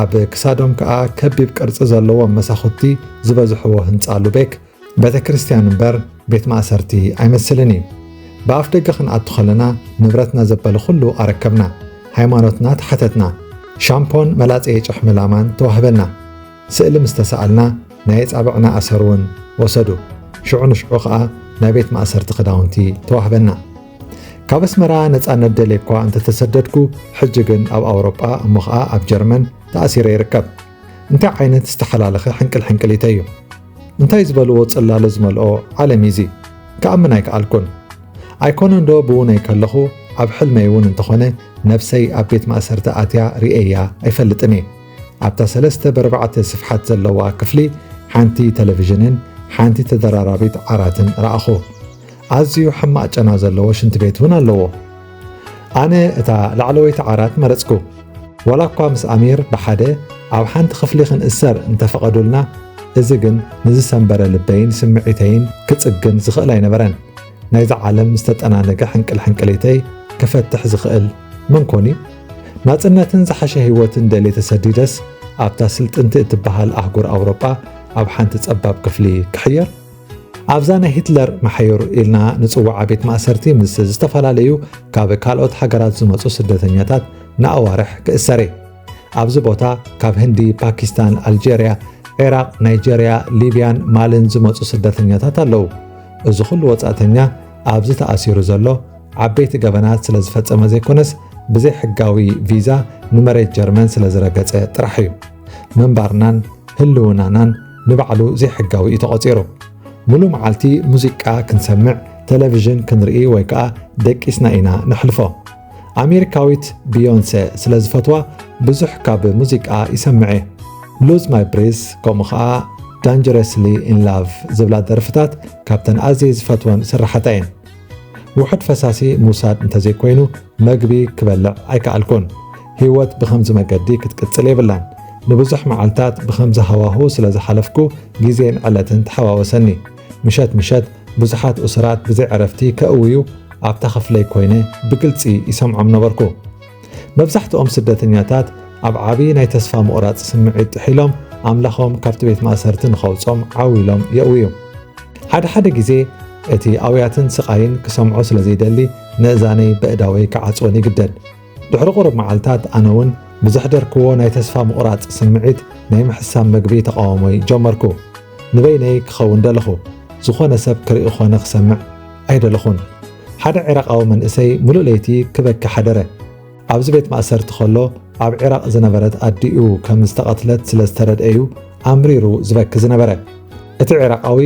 ኣብ ክሳዶም ከኣ ከቢብ ቅርጺ ዘለዎም መሳኹቲ ዝበዝሕዎ ህንጻ ሉቤክ ቤተ ክርስቲያን እምበር ቤት ማእሰርቲ ኣይመስልን እዩ። ብኣፍ ደገ ክንኣቱ ከለና ንብረትና ዘበለ ኩሉ ኣረከብና። ሃይማኖትና ተሓተትና። ሻምፖን መላጸዪ ጭሕሚ ላማን ተዋህበና። ስእሊ ምስ ተሰኣልና ናይ ኣጻብዕና ኣሰር እውን ወሰዱ። ሽዑ ንሽዑ ከኣ ናይ ቤት ማእሰርቲ ክዳውንቲ ተዋህበና። ካብ ኣስመራ ነጻነት ደልየ እኳ እንተተሰደድኩ፣ ሕጂ ግን ኣብ ኣውሮጳ እሞ ኸኣ ኣብ ጀርመን ተኣሲረ ይርከብ። እንታይ ዓይነት ዝተሓላለኸ ሕንቅል ሕንቅሊተይ እዩ? እንታይ ዝበልዎ ጽላሎ ዝመልኦ ዓለም እዩ እዚ? ክኣምን ኣይከኣልኩን። ኣይኮነን ዶ ብውነይ ከለኹ ኣብ ሕልመይ እውን እንተኾነ ነብሰይ ኣብ ቤት ማእሰርቲ ኣትያ ርእየያ ኣይፈልጥን እየ። ኣብታ ሰለስተ ብኣርባዕተ ስፍሓት ዘለዋ ክፍሊ ሓንቲ ቴሌቪዥንን ሓንቲ ተደራራቢት ዓራትን ረኣኹ። ኣዝዩ ሕማቕ ጨና ዘለዎ ሽንቲ ቤት እውን ኣለዎ። ኣነ እታ ላዕለወይቲ ዓራት መረጽኩ። ዋላ እኳ ምስ ኣሚር ብሓደ ኣብ ሓንቲ ክፍሊ ክንእሰር እንተፈቐዱልና፣ እዚ ግን ንዝሰንበረ ልበይን ስምዒተይን ክጽግን ዝኽእል ኣይነበረን። ናይዛ ዓለም ዝተጠናነገ ሕንቅል ሕንቅሊተይ ክፈትሕ ዝኽእል መን ኮን እዩ? ናጽነትን ዝሓሸ ህይወትን ደልየ ተሰዲደስ ኣብታ ስልጥንቲ እትበሃል ኣህጉር ኣውሮጳ ኣብ ሓንቲ ጸባብ ክፍሊ ክሕየር? ኣብዛ ናይ ሂትለር መሓዩር ኢልና ንጽውዓ ቤት ማእሰርቲ ምስ ዝተፈላለዩ ካብ ካልኦት ሃገራት ዝመጹ ስደተኛታት ንኣዋርሕ ክእሰር እየ። ኣብዚ ቦታ ካብ ህንዲ፣ ፓኪስታን፣ ኣልጀርያ፣ ዒራቕ፣ ናይጀርያ፣ ሊብያን ማልን ዝመጹ ስደተኛታት ኣለዉ። እዚ ኩሉ ወጻእተኛ ኣብዚ ተኣሲሩ ዘሎ ዓበይቲ ገበናት ስለ ዝፈጸመ ዘይኮነስ ብዘይ ሕጋዊ ቪዛ ንመሬት ጀርመን ስለ ዝረገጸ ጥራሕ እዩ። ምንባርናን ህልውናናን ንባዕሉ ዘይሕጋዊ እዩ ተቖጺሩ። ሙሉ መዓልቲ ሙዚቃ ክንሰምዕ፣ ቴሌቪዥን ክንርኢ ወይ ከኣ ደቂስና ኢና ነሕልፎ። ኣሜሪካዊት ቢዮንሰ ስለ ዝፈትዋ ብዙሕ ካብ ሙዚቃ ይሰምዕ እየ። Lose My Breath ከምኡ ከኣ Dangerously in Love ዝብላ ደርፍታት ካብተን ኣዝየ ዝፈትወን ስርሓታ እየን። ውሑድ ፈሳሲ ምውሳድ እንተዘይኮይኑ መግቢ ክበልዕ ኣይከኣልኩን። ህይወት ብኸምዚ መገዲ ክትቅጽል የብላን። ንብዙሕ መዓልታት ብኸምዚ ሃዋሁ ስለ ዝሓለፍኩ ግዜን ዕለትን ተሓዋወሰኒ። ምሸት ምሸት ብዙሓት እሱራት ብዘይ ዕረፍቲ ከእውዩ ኣብታ ክፍለይ ኮይነ ብግልጺ ይሰምዖም ነበርኩ። መብዛሕትኦም ስደተኛታት ኣብ ዓቢ ናይ ተስፋ ምቑራጽ ስምዒት ጥሒሎም ኣምላኾም ካብቲ ቤት ማእሰርቲ ንኸውጾም ዓው ኢሎም የእውዩ። ሓደ ሓደ ግዜ እቲ ኣውያትን ስቓይን ክሰምዖ ስለ ዘይደሊ ንእዛነይ በእዳወይ ክዓጽወን ይግደድ። ድሕሪ ቁሩብ መዓልታት ኣነ እውን ብዘሕደርክዎ ናይ ተስፋ ምቑራጽ ስምዒት ናይ ምሕሳም መግቢ ተቓውሞይ ጀመርኩ። ንበይነይ ክኸውን ደለኹ። ዝኾነ ሰብ ክርኢ ኾነ ክሰምዕ ኣይደለኹን። ሓደ ዒራቓዊ መንእሰይ ሙሉእ ለይቲ ክበኪ ሓደረ። ኣብዚ ቤት ማእሰርቲ ከሎ ኣብ ዒራቕ ዝነበረት ኣዲኡ ከም ዝተቐትለት ስለ ዝተረድኤ እዩ ኣምሪሩ ዝበኪ ዝነበረ። እቲ ዒራቓዊ፣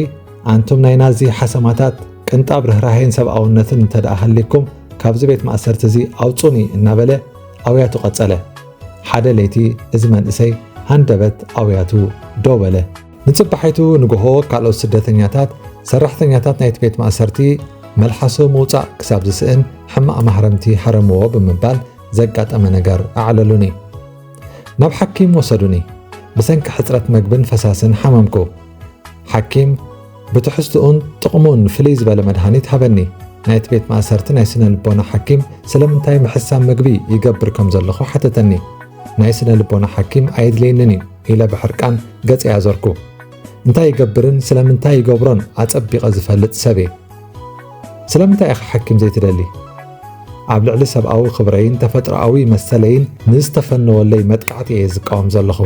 ኣንቱም ናይ ናዚ ሓሰማታት፣ ቅንጣብ ርህራሄን ሰብኣውነትን እንተ ደኣ ሃልይኩም ካብዚ ቤት ማእሰርቲ እዚ ኣውጹኒ እናበለ ኣውያቱ ቀጸለ። ሓደ ለይቲ እዚ መንእሰይ ሃንደበት ኣውያቱ ደው በለ። ንጽባሒቱ ንግሆ ካልኦት ስደተኛታት ሰራሕተኛታት ናይቲ ቤት ማእሰርቲ መልሓሱ ምውጻእ ክሳብ ዝስእን ሕማቕ ማህረምቲ ሃረምዎ ብምባል ዘጋጠመ ነገር ኣዕለሉኒ። ናብ ሓኪም ወሰዱኒ። ብሰንኪ ሕጽረት መግብን ፈሳስን ሓመምኩ። ሓኪም ብትሕዝትኡን ጥቕሙን ፍልይ ዝበለ መድሃኒት ሃበኒ። ናይቲ ቤት ማእሰርቲ ናይ ስነ ልቦና ሓኪም ስለምንታይ ምሕሳም መግቢ ይገብር ከም ዘለኹ ሓተተኒ። ናይ ስነ ልቦና ሓኪም ኣየድልየንን እዩ ኢለ ብሕርቃን ገጸይ ኣዞርኩ። እንታይ ይገብርን ስለምንታይ ይገብሮን ኣጸቢቐ ዝፈልጥ ሰብ እየ። ስለምንታይ ኢኻ ሓኪም ዘይትደሊ? ኣብ ልዕሊ ሰብኣዊ ክብረይን ተፈጥሮኣዊ መሰለይን ንዝተፈነወለይ መጥቃዕቲ እየ ዝቃወም ዘለኹ።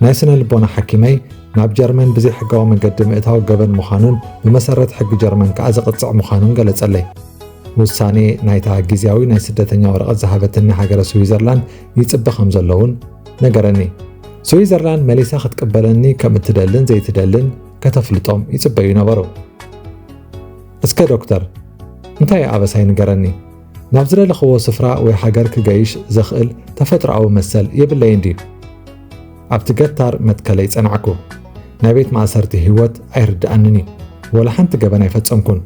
ናይ ስነ ልቦና ሓኪመይ ናብ ጀርመን ብዘይ ሕጋዊ መገዲ ምእታው ገበን ምዃኑን ብመሰረት ሕጊ ጀርመን ከኣ ዘቕጽዕ ምዃኑን ገለጸለይ። ውሳኔ ናይታ ግዝያዊ ናይ ስደተኛ ወረቐት ዝሃበትኒ ሃገረ ስዊዘርላንድ ይጽበ ከም ዘሎ እውን ነገረኒ። ስዊዘርላንድ መሊሳ ክትቅበለኒ ከም እትደልን ዘይትደልን ከተፍልጦም ይጽበዩ ነበሩ። እስከ ዶክተር፣ እንታይ ኣበሳይ ንገረኒ። ናብ ዝደለኽዎ ስፍራ ወይ ሃገር ክገይሽ ዘኽእል ተፈጥሮኣዊ መሰል የብለይን ድዩ? ኣብቲ ገታር መትከለይ ጸናዕኩ። ናይ ቤት ማእሰርቲ ህይወት ኣይርድኣንን እዩ። ወላ ሓንቲ ገበን ኣይፈጸምኩን።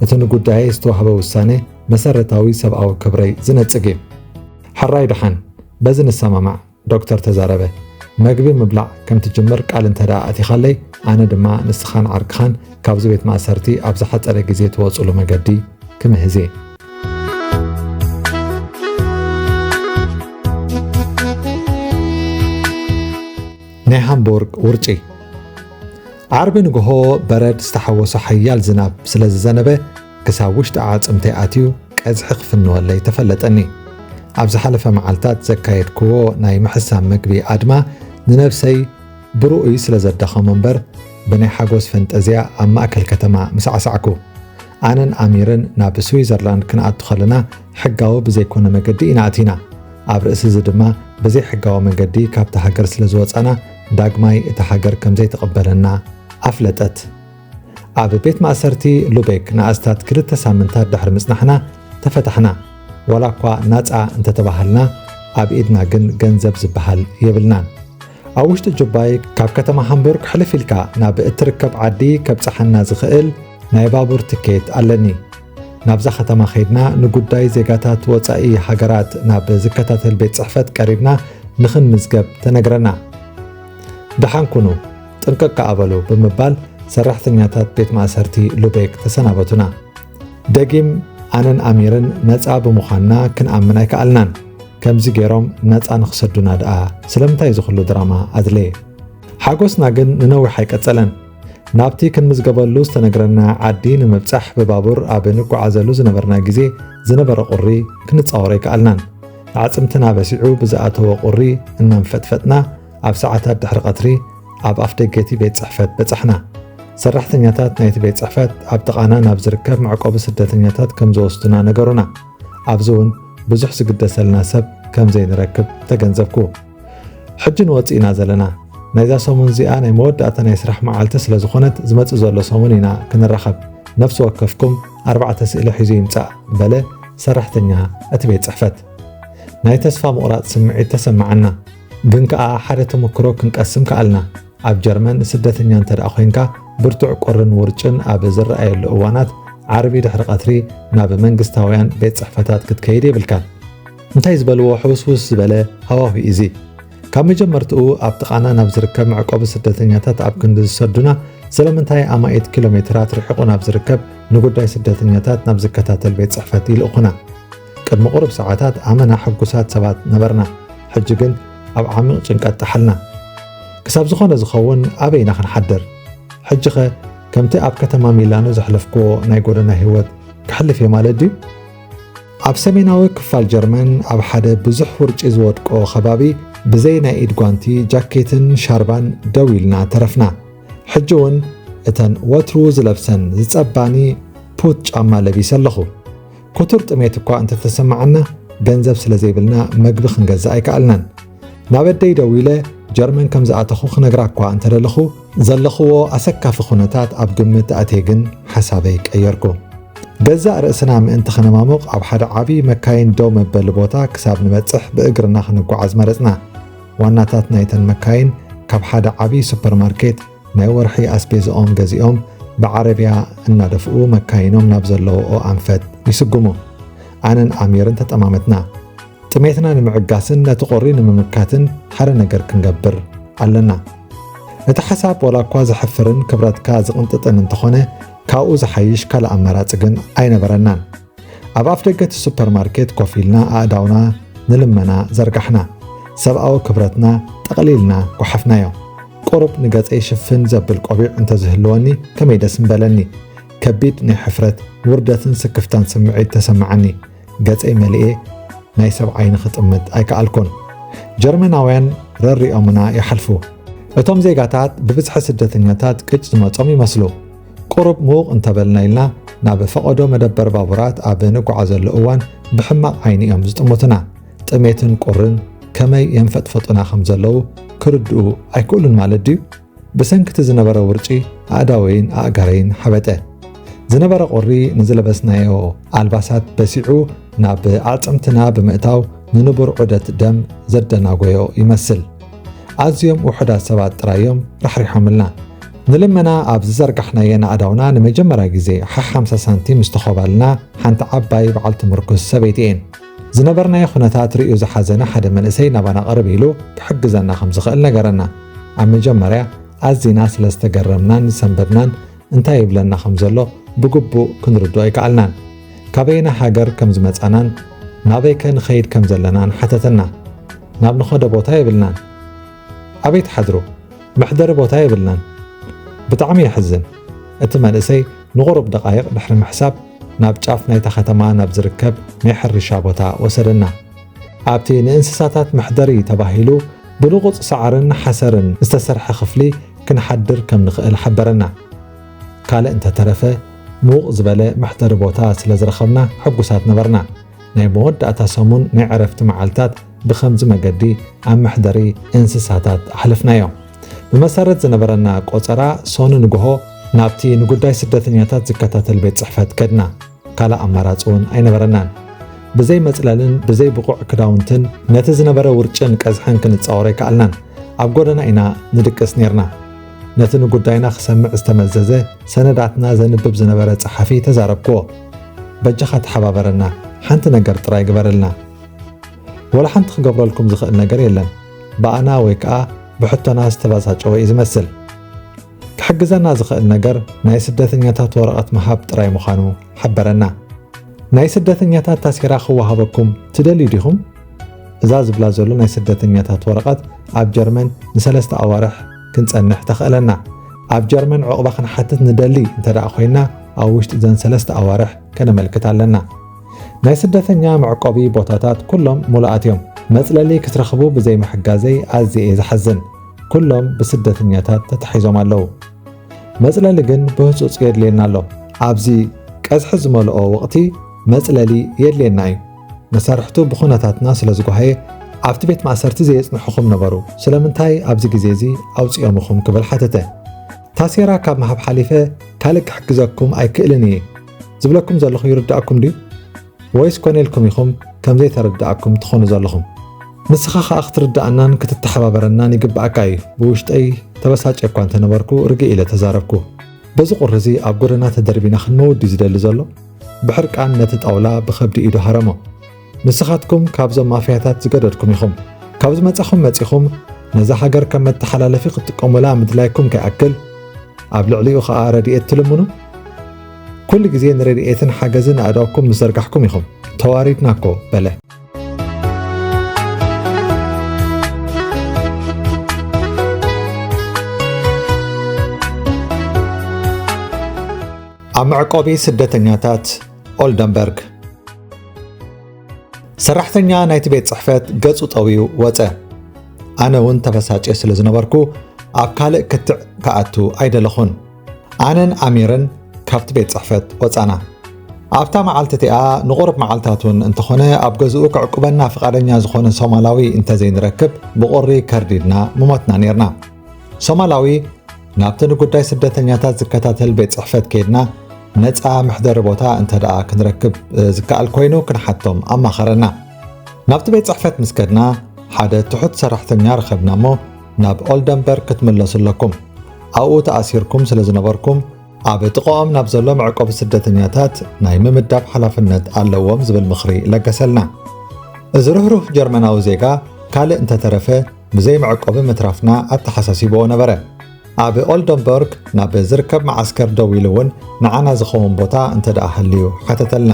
እቲ ንጉዳየይ ዝተዋህበ ውሳነ መሰረታዊ ሰብኣዊ ክብረይ ዝነጽግ እዩ። ሕራይ ደሓን፣ በዚ ንሰማማዕ። ዶክተር ተዛረበ። መግቢ ምብላዕ ከም ትጅምር ቃል እንተ ደኣ ኣቲኻለይ፣ ኣነ ድማ ንስኻን ዓርክኻን ካብዚ ቤት ማእሰርቲ ኣብ ዝሓጸረ ግዜ ትወጹሉ መገዲ ክምህዝ እየ። ናይ ሃምቡርግ ውርጪ። ዓርቢ ንግሆ በረድ ዝተሓወሶ ሓያል ዝናብ ስለ ዝዘነበ፣ ክሳብ ውሽጢ ኣዕጽምተይ ኣትዩ ቀዝሒ ክፍንወለይ ተፈለጠኒ። ኣብ ዝሓለፈ መዓልታት ዘካየድክዎ ናይ ምሕሳም መግቢ ኣድማ ንነብሰይ ብርኡይ ስለ ዘዳኸሞ እምበር፣ ብናይ ሓጎስ ፈንጠዝያ ኣብ ማእከል ከተማ ምሳዕሳዕኩ። ኣነን ኣሚርን ናብ ስዊዘርላንድ ክንኣቱ ከለና ሕጋዊ ብዘይኮነ መገዲ ኢና ኣቲና። ኣብ ርእሲ እዚ ድማ ብዘይሕጋዊ መገዲ ካብታ ሃገር ስለ ዝወጻና ዳግማይ እታ ሃገር ከም ዘይትቕበለና ኣፍለጠት። ኣብ ቤት ማእሰርቲ ሉቤክ ንኣስታት ክልተ ሳምንታት ድሕሪ ምጽናሕና ተፈታሕና። ዋላ እኳ ናጻ እንተተባሃልና፣ ኣብ ኢድና ግን ገንዘብ ዝበሃል የብልናን። ኣብ ውሽጢ ጁባይ ካብ ከተማ ሃምቡርግ ሕልፍ ኢልካ ናብ እትርከብ ዓዲ ከብጽሓና ዝኽእል ናይ ባቡር ትኬት ኣለኒ። ናብዛ ከተማ ኸይድና ንጉዳይ ዜጋታት ወጻኢ ሃገራት ናብ ዝከታተል ቤት ጽሕፈት ቀሪብና ንኽንምዝገብ ተነግረና። ደሓን ኩኑ፣ ጥንቅቕ ከኣ በሉ ብምባል ሰራሕተኛታት ቤት ማእሰርቲ ሉቤክ ተሰናበቱና። ደጊም ኣነን ኣሚርን ነጻ ብምዃንና ክንኣምን ኣይከኣልናን። ከምዚ ገይሮም ነጻ ንኽሰዱና ደኣ ስለምንታይ እዚ ኹሉ ድራማ ኣድለየ? ሓጎስና ግን ንነዊሕ ኣይቀጸለን። ናብቲ ክንምዝገበሉ ዝተነግረና ዓዲ ንምብጻሕ ብባቡር ኣብ ንጓዓዘሉ ዝነበርና ግዜ ዝነበረ ቁሪ ክንጻወሮ ኣይከኣልናን። ኣዕጽምትና በሲዑ ብዝኣተወ ቁሪ እናንፈጥፈጥና ኣብ ሰዓታት ድሕሪ ቀትሪ ኣብ ኣፍደገ እቲ ቤት ጽሕፈት በጻሕና። ሰራሕተኛታት ናይቲ ቤት ጽሕፈት ኣብ ጥቓና ናብ ዝርከብ መዕቆቢ ስደተኛታት ከም ዝወስዱና ነገሩና። ኣብዚ እውን ብዙሕ ዝግደሰልና ሰብ ከም ዘይንረክብ ተገንዘብኩ። ሕጂ ንወጽእ ኢና ዘለና። ናይዛ ሰሙን እዚኣ ናይ መወዳእታ ናይ ስራሕ መዓልቲ ስለ ዝኾነት፣ ዝመጽእ ዘሎ ሰሙን ኢና ክንራኸብ። ነፍሲ ወከፍኩም ኣርባዕተ ስእሊ ሒዙ ይምጻእ፣ በለ ሰራሕተኛ እቲ ቤት ጽሕፈት። ናይ ተስፋ ምቑራጽ ስምዒት ተሰማዓና፣ ግን ከኣ ሓደ ተመክሮ ክንቀስም ከኣልና። ኣብ ጀርመን ስደተኛ እንተ ደኣ ኮይንካ፣ ብርቱዕ ቁርን ውርጭን ኣብ ዝረኣየሉ እዋናት፣ ዓርቢ ድሕሪ ቀትሪ ናብ መንግስታውያን ቤት ጽሕፈታት ክትከይድ የብልካን። እንታይ ዝበልዎ ሕውስውስ ዝበለ ሃዋሁ እዚ! ካብ መጀመርትኡ ኣብ ጥቓና ናብ ዝርከብ መዕቆቢ ስደተኛታት ኣብ ክንዲ ዝሰዱና፣ ስለምንታይ ኣማኢት ኪሎ ሜትራት ርሒቑ ናብ ዝርከብ ንጉዳይ ስደተኛታት ናብ ዝከታተል ቤት ጽሕፈት ይልእኹና? ቅድሚ ቁሩብ ሰዓታት ኣመና ሕጉሳት ሰባት ነበርና፣ ሕጂ ግን ኣብ ዓሚቕ ጭንቀት ጠሓልና። ክሳብ ዝኾነ ዝኸውን ኣበይ ኢና ክንሓድር? ሕጂኸ ከምቲ ኣብ ከተማ ሚላኖ ዘሕለፍክዎ ናይ ጎደና ህይወት ክሕልፍ እየ ማለት ድዩ? ኣብ ሰሜናዊ ክፋል ጀርመን ኣብ ሓደ ብዙሕ ውርጪ ዝወድቆ ከባቢ ብዘይ ናይ ኢድ ጓንቲ፣ ጃኬትን ሻርባን ደው ኢልና ተረፍና። ሕጂ እውን እተን ወትሩ ዝለብሰን ዝጸባኒ ፑት ጫማ ለቢሰ ኣለኹ። ክቱር ጥሜት እኳ እንተተሰማዓና፣ ገንዘብ ስለ ዘይብልና መግቢ ክንገዝእ ኣይከኣልናን። ናብ ኣደይ ደዊለ ጀርመን ከም ዝኣተኹ ክነግራ እኳ እንተደለኹ፣ ዘለኽዎ ኣሰካፊ ኩነታት ኣብ ግምት ኣእትየ ግን ሓሳበይ ቀየርኩ። ገዛእ ርእስና ምእንቲ ከነማሙቕ ኣብ ሓደ ዓቢ መካይን ደው መበሊ ቦታ ክሳብ ንበጽሕ ብእግርና ክንጓዓዝ መረጽና። ዋናታት ናይተን መካይን ካብ ሓደ ዓቢ ሱፐርማርኬት ናይ ወርሒ ኣስቤዝኦም ገዚኦም ብዓረብያ እናደፍኡ መካይኖም ናብ ዘለውኦ ኣንፈት ይስጉሙ። ኣነን ኣሚርን ተጠማመትና። ጥሜትና ንምዕጋስን ነቲ ቁሪ ንምምካትን ሓደ ነገር ክንገብር ኣለና። እቲ ሓሳብ ዋላ እኳ ዘሕፍርን ክብረትካ ዝቕንጥጥን እንተኾነ፣ ካብኡ ዝሓይሽ ካልእ ኣማራጺ ግን ኣይነበረናን። ኣብ ኣፍደገ እቲ ሱፐርማርኬት ኮፍ ኢልና ኣእዳውና ንልመና ዘርጋሕና። ሰብኣዊ ክብረትና ጠቕሊልና ጓሓፍናዮ። ቁሩብ ንገጸይ ሽፍን ዘብል ቆቢዕ እንተዝህልወኒ ከመይ ደስ ምበለኒ። ከቢድ ናይ ሕፍረት፣ ውርደትን ስክፍታን ስምዒት ተሰማዓኒ። ገጸይ መሊኤ ናይ ሰብ ዓይኒ ክጥምት ኣይከኣልኩን። ጀርመናውያን ረሪኦምና ይሓልፉ። እቶም ዜጋታት ብብዝሒ ስደተኛታት ቅጭ ዝመጾም ይመስሉ። ቁሩብ ምዉቕ እንተበልና ኢልና ናብ ፈቐዶ መደበር ባቡራት ኣብ ንጓዓዘሉ እዋን ብሕማቕ ዓይኒ እዮም ዝጥምቱና። ጥሜትን ቁርን ከመይ የንፈጥፈጡና ከም ዘለዉ ክርድኡ ኣይክእሉን ማለት ድዩ? ብሰንኪ እቲ ዝነበረ ውርጪ ኣእዳወይን ኣእጋረይን ሓበጠ። ዝነበረ ቁሪ ንዝለበስናዮ ኣልባሳት በሲዑ ናብ ኣዕጽምትና ብምእታው ንንቡር ዑደት ደም ዘደናጎዮ ይመስል። ኣዝዮም ውሑዳት ሰባት ጥራይ እዮም ራሕሪሖምልና። ንልመና ኣብ ዝዘርጋሕናየን ኣእዳውና ንመጀመርያ ግዜ ሓ-፣ ሓምሳ ሳንቲም ዝተኾባልና ሓንቲ ዓባይ በዓልቲ ምርኩስ ሰበይቲ እየን። ዝነበርናዮ ኩነታት ርእዩ ዝሓዘነ ሓደ መንእሰይ ናባና ቅርብ ኢሉ ክሕግዘና ከም ዝኽእል ነገረና። ኣብ መጀመርያ ኣዚና ስለ ዝተገረምናን ዝሰንበድናን እንታይ ይብለና ከም ዘሎ ብግቡእ ክንርድኦ ኣይከኣልናን። ካበየናይ ሃገር ከም ዝመጻናን ናበይከ ንኸይድ ከም ዘለናን ሓተተና። ናብ ንኸዶ ቦታ የብልናን። ኣበይ ትሓድሩ? መሕደሪ ቦታ የብልናን። ብጣዕሚ የሕዝን። እቲ መንእሰይ ንቑሩብ ደቓይቕ ድሕሪ ምሕሳብ ናብ ጫፍ ናይታ ከተማ ናብ ዝርከብ ናይ ሕርሻ ቦታ ወሰደና። ኣብቲ ንእንስሳታት መሕደሪ ተባሂሉ ብልቑጽ ሳዕርን ሓሰርን ዝተሰርሐ ክፍሊ ክንሓድር ከም ንኽእል ሓበረና። ካልእ እንተተረፈ ምዉቕ ዝበለ መሕደሪ ቦታ ስለ ዝረኸብና ሕጉሳት ነበርና። ናይ መወዳእታ ሰሙን ናይ ዕረፍቲ መዓልታት ብኸምዚ መገዲ ኣብ መሕደሪ እንስሳታት ኣሕለፍናዮ። ብመሰረት ዝነበረና ቆጸራ ሶኑ ንግሆ ናብቲ ንጉዳይ ስደተኛታት ዝከታተል ቤት ጽሕፈት ከድና። ካልእ ኣማራጺ እውን ኣይነበረናን። ብዘይ መጽለልን ብዘይ ብቑዕ ክዳውንትን ነቲ ዝነበረ ውርጭን ቀዝሕን ክንጻወሮ ኣይከኣልናን። ኣብ ጎደና ኢና ንድቅስ ኔርና። ነቲ ንጉዳይና ክሰምዕ ዝተመዘዘ ሰነዳትና ዘንብብ ዝነበረ ጸሓፊ ተዛረብክዎ። በጃኻ ተሓባበረና፣ ሓንቲ ነገር ጥራይ ግበረልና። ወላ ሓንቲ ክገብረልኩም ዝኽእል ነገር የለን። ብኣና ወይ ከኣ ብሕቶና ዝተበሳጨወ እዩ ዝመስል። ክሕግዘና ዝኽእል ነገር ናይ ስደተኛታት ወረቐት ምሃብ ጥራይ ምዃኑ ሓበረና። ናይ ስደተኛታት ታሴራ ክወሃበኩም ትደልዩ ዲኹም? እዛ ዝብላ ዘሎ ናይ ስደተኛታት ወረቐት ኣብ ጀርመን ንሰለስተ ኣዋርሕ ክንጸንሕ ተኽእለና። ኣብ ጀርመን ዕቑባ ክንሓትት ንደሊ እንተ ደኣ ኮይና፣ ኣብ ውሽጢ እዘን ሰለስተ ኣዋርሕ ከነመልክት ኣለና። ናይ ስደተኛ መዕቆቢ ቦታታት ኩሎም ሙሉኣት እዮም። መጽለሊ ክትረኽቡ ብዘይ ምሕጋዘይ ኣዝየ እየ ዝሓዝን። ኩሎም ብስደተኛታት ተታሒዞም ኣለዉ። መጽለሊ ግን ብህጹጽ የድልየና ኣሎ። ኣብዚ ቀዝሒ ዝመልኦ ወቕቲ መጽለሊ የድልየና እዩ። መሳርሕቱ ብኹነታትና ስለ ዝጓሃየ፣ ኣብቲ ቤት ማእሰርቲ ዘየጽንሑኹም ነበሩ፣ ስለምንታይ ኣብዚ ግዜ እዚ ኣውጺኦምኹም ክብል ሓተተ። ታሴራ ካብ ምሃብ ሓሊፈ ካልእ ክሕግዘኩም ኣይክእልን እየ። ዝብለኩም ዘለኹ ይርድኣኩም ድዩ? ወይስ ኮነ ኢልኩም ኢኹም ከም ዘይተረድኣኩም ትኾኑ ዘለኹም? ንስኻ ኸኣ ክትርድኣናን ክትተሓባበረናን ይግብኣካ እዩ። ብውሽጠይ ተበሳጭየ እኳ እንተነበርኩ፣ ርግእ ኢለ ተዛረብኩ። በዚ ቁሪ እዚ ኣብ ጎደና ተደርቢና ክንመውት ድዩ ዝደሊ ዘሎ? ብሕርቃን ነቲ ጣውላ ብኸብዲ ኢዱ ሃረሞ። ንስኻትኩም ካብዞም ማፍያታት ዝገደድኩም ኢኹም። ካብ ዝመጻኹም መጺኹም ነዛ ሃገር ከም መተሓላለፊ ክትጥቀሙላ ምድላይኩም ከይኣክል፣ ኣብ ልዕሊኡ ኸኣ ረድኤት ትልምኑ? ኩሉ ግዜ ንረድኤትን ሓገዝን ኣእዳውኩም ምስ ዘርጋሕኩም ኢኹም። ተዋሪድና እኮ፣ በለ። ኣብ መዕቆቢ ስደተኛታት ኦልደንበርግ። ሰራሕተኛ ናይቲ ቤት ጽሕፈት ገጹ ጠውዩ ወጸ። ኣነ እውን ተበሳጭየ ስለ ዝነበርኩ ኣብ ካልእ ክትዕ ክኣቱ ኣይደለኹን። ኣነን ኣሚርን ካብቲ ቤት ጽሕፈት ወጻና። ኣብታ መዓልቲ እቲኣ ንቑሩብ መዓልታት እውን እንተኾነ ኣብ ገዝኡ ክዕቁበና ፍቓደኛ ዝኾነ ሶማላዊ እንተዘይንረክብ ብቑሪ ከርዲድና ምሞትና ኔርና። ሶማላዊ ናብቲ ንጉዳይ ስደተኛታት ዝከታተል ቤት ጽሕፈት ከይድና ነጻ መሕደሪ ቦታ እንተ ደኣ ክንረክብ ዝከኣል ኮይኑ ክንሓቶም ኣማኸረና። ናብቲ ቤት ጽሕፈት ምስ ከድና ሓደ ትሑት ሰራሕተኛ ረኸብና እሞ ናብ ኦልደንበርግ ክትምለሱ ኣለኩም። ኣብኡ ተኣሲርኩም ስለ ዝነበርኩም ኣብ ጥቓኦም ናብ ዘሎ መዕቆቢ ስደተኛታት ናይ ምምዳብ ሓላፍነት ኣለዎም ዝብል ምኽሪ ለገሰልና። እዚ ርህሩህ ጀርመናዊ ዜጋ ካልእ እንተተረፈ ብዘይ መዕቆቢ ምትራፍና ኣተሓሳሲብዎ ነበረ። ኣብ ኦልደንበርግ ናብ ዝርከብ መዓስከር ደው ኢሉ እውን ንዓና ዝኸውን ቦታ እንተ ደኣ ሃልዩ ሓተተልና።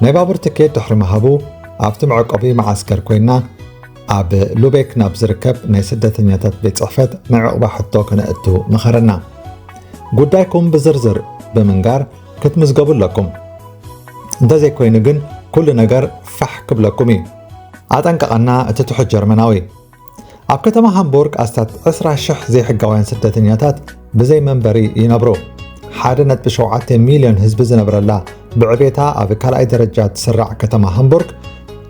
ናይ ባቡር ትኬት ድሕሪ ምሃቡ ኣብቲ መዕቆቢ መዓስከር ኮይና ኣብ ሉቤክ ናብ ዝርከብ ናይ ስደተኛታት ቤት ጽሕፈት ናይ ዕቑባ ሕቶ ከነእቱ መኸረና። ጉዳይኩም ብዝርዝር ብምንጋር ክትምዝገቡ ኣለኩም። እንተዘይኮይኑ ግን ኩሉ ነገር ፋሕ ክብለኩም እዩ። ኣጠንቀቐና እቲ ትሑት ጀርመናዊ። ኣብ ከተማ ሃምቡርግ ኣስታት ዕስራ ሽሕ ዘይሕጋውያን ስደተኛታት ብዘይ መንበሪ ይነብሩ። ሓደ ነጥቢ ሸውዓተ ሚልዮን ህዝቢ ዝነብረላ ብዕቤታ ኣብ ካልኣይ ደረጃ ትስራዕ ከተማ ሃምቡርግ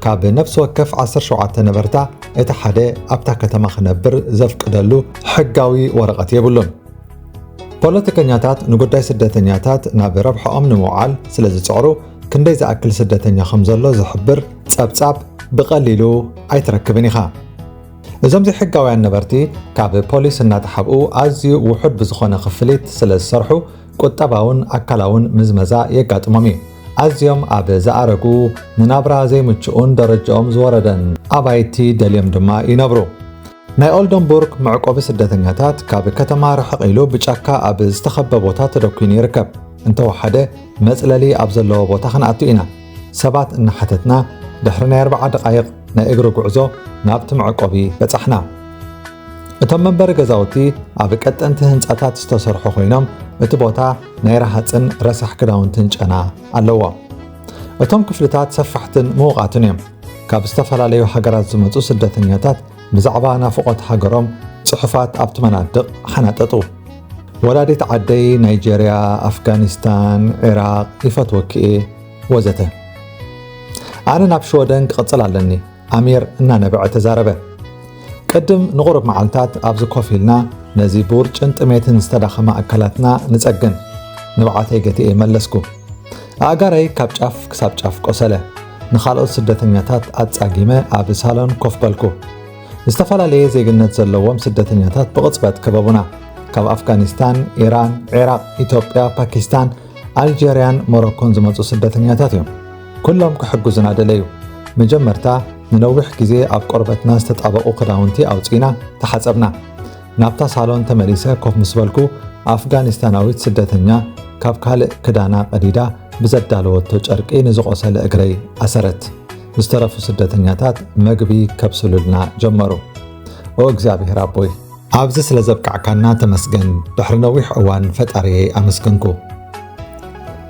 ካብ ነፍሲ ወከፍ ዓሰርተ ሸውዓተ ነበርታ እቲ ሓደ ኣብታ ከተማ ክነብር ዘፍቅደሉ ሕጋዊ ወረቐት የብሉን። ፖለቲከኛታት ንጉዳይ ስደተኛታት ናብ ረብሓኦም ንምውዓል ስለ ዝጽዕሩ ክንደይ ዝኣክል ስደተኛ ከም ዘሎ ዝሕብር ጸብጻብ ብቐሊሉ ኣይትረክብን ኢኻ። እዞም ዘይሕጋውያን ነበርቲ ካብ ፖሊስ እናተሓብኡ ኣዝዩ ውሑድ ብዝኾነ ክፍሊት ስለ ዝሰርሑ ቁጠባውን ኣካላውን ምዝመዛ የጋጥሞም እዩ። ኣዝዮም ኣብ ዝኣረጉ ንናብራ ዘይምችኡን ደረጃኦም ዝወረደን ኣባይቲ ደልዮም ድማ ይነብሩ። ናይ ኦልደንቡርግ መዕቆቢ ስደተኛታት ካብ ከተማ ርሕቕ ኢሉ ብጫካ ኣብ ዝተኸበ ቦታ ተደኲኑ ይርከብ። እንተወሓደ መጽለሊ ኣብ ዘለዎ ቦታ ክንኣቱ ኢና። ሰባት እናሓተትና ድሕሪ ናይ ኣርብዓ ደቓይቕ ናይ እግሪ ጉዕዞ ናብቲ መዕቆቢ በጻሕና። እቶም መንበሪ ገዛውቲ ኣብ ቀጠንቲ ህንጻታት ዝተሰርሑ ኮይኖም፣ እቲ ቦታ ናይ ረሃጽን ረሳሕ ክዳውንትን ጨና ኣለዎ። እቶም ክፍልታት ሰፋሕትን ምዉቓትን እዮም። ካብ ዝተፈላለዩ ሃገራት ዝመጹ ስደተኛታት ብዛዕባ ናፍቖት ሃገሮም ጽሑፋት ኣብቲ መናድቕ ሓናጠጡ። "ወላዲት ዓደይ ናይጀርያ፣ ኣፍጋኒስታን፣ ዒራቕ፣ ይፈትወኪ እየ" ወዘተ። "ኣነ ናብ ሽወደን ክቕጽል ኣለኒ" ኣሚር እናነበዐ ተዛረበ። "ቅድም ንቑሩብ መዓልታት ኣብዚ ኮፍ ኢልና ነዚ ብውርጭን ጥሜትን ዝተዳኸመ ኣካላትና ንጸግን" ንብዓተይ ገቲኤ መለስኩ። ኣእጋረይ ካብ ጫፍ ክሳብ ጫፍ ቆሰለ። ንኻልኦት ስደተኛታት ኣጻጊመ ኣብ ሳሎን ኮፍ በልኩ። ዝተፈላለየ ዜግነት ዘለዎም ስደተኛታት ብቕጽበት ከበቡና። ካብ ኣፍጋኒስታን፣ ኢራን፣ ዒራቕ፣ ኢትዮጵያ፣ ፓኪስታን፣ ኣልጀርያን ሞሮኮን ዝመጹ ስደተኛታት እዮም። ኩሎም ክሕግዙና ደለዩ። መጀመርታ ንነዊሕ ግዜ ኣብ ቆርበትና ዝተጣበቑ ክዳውንቲ ኣውጺእና ተሓጸብና። ናብታ ሳሎን ተመሊሰ ኮፍ ምስ በልኩ፣ ኣፍጋኒስታናዊት ስደተኛ ካብ ካልእ ክዳና ቀዲዳ ብዘዳለወቶ ጨርቂ ንዝቖሰለ እግረይ ኣሰረት። ዝተረፉ ስደተኛታት መግቢ ከብስሉልና ጀመሩ። "ኦ እግዚኣብሔር ኣቦይ፣ ኣብዚ ስለ ዘብቃዕካና ተመስገን፣ ድሕሪ ነዊሕ እዋን ፈጣሪየይ ኣመስገንኩ።"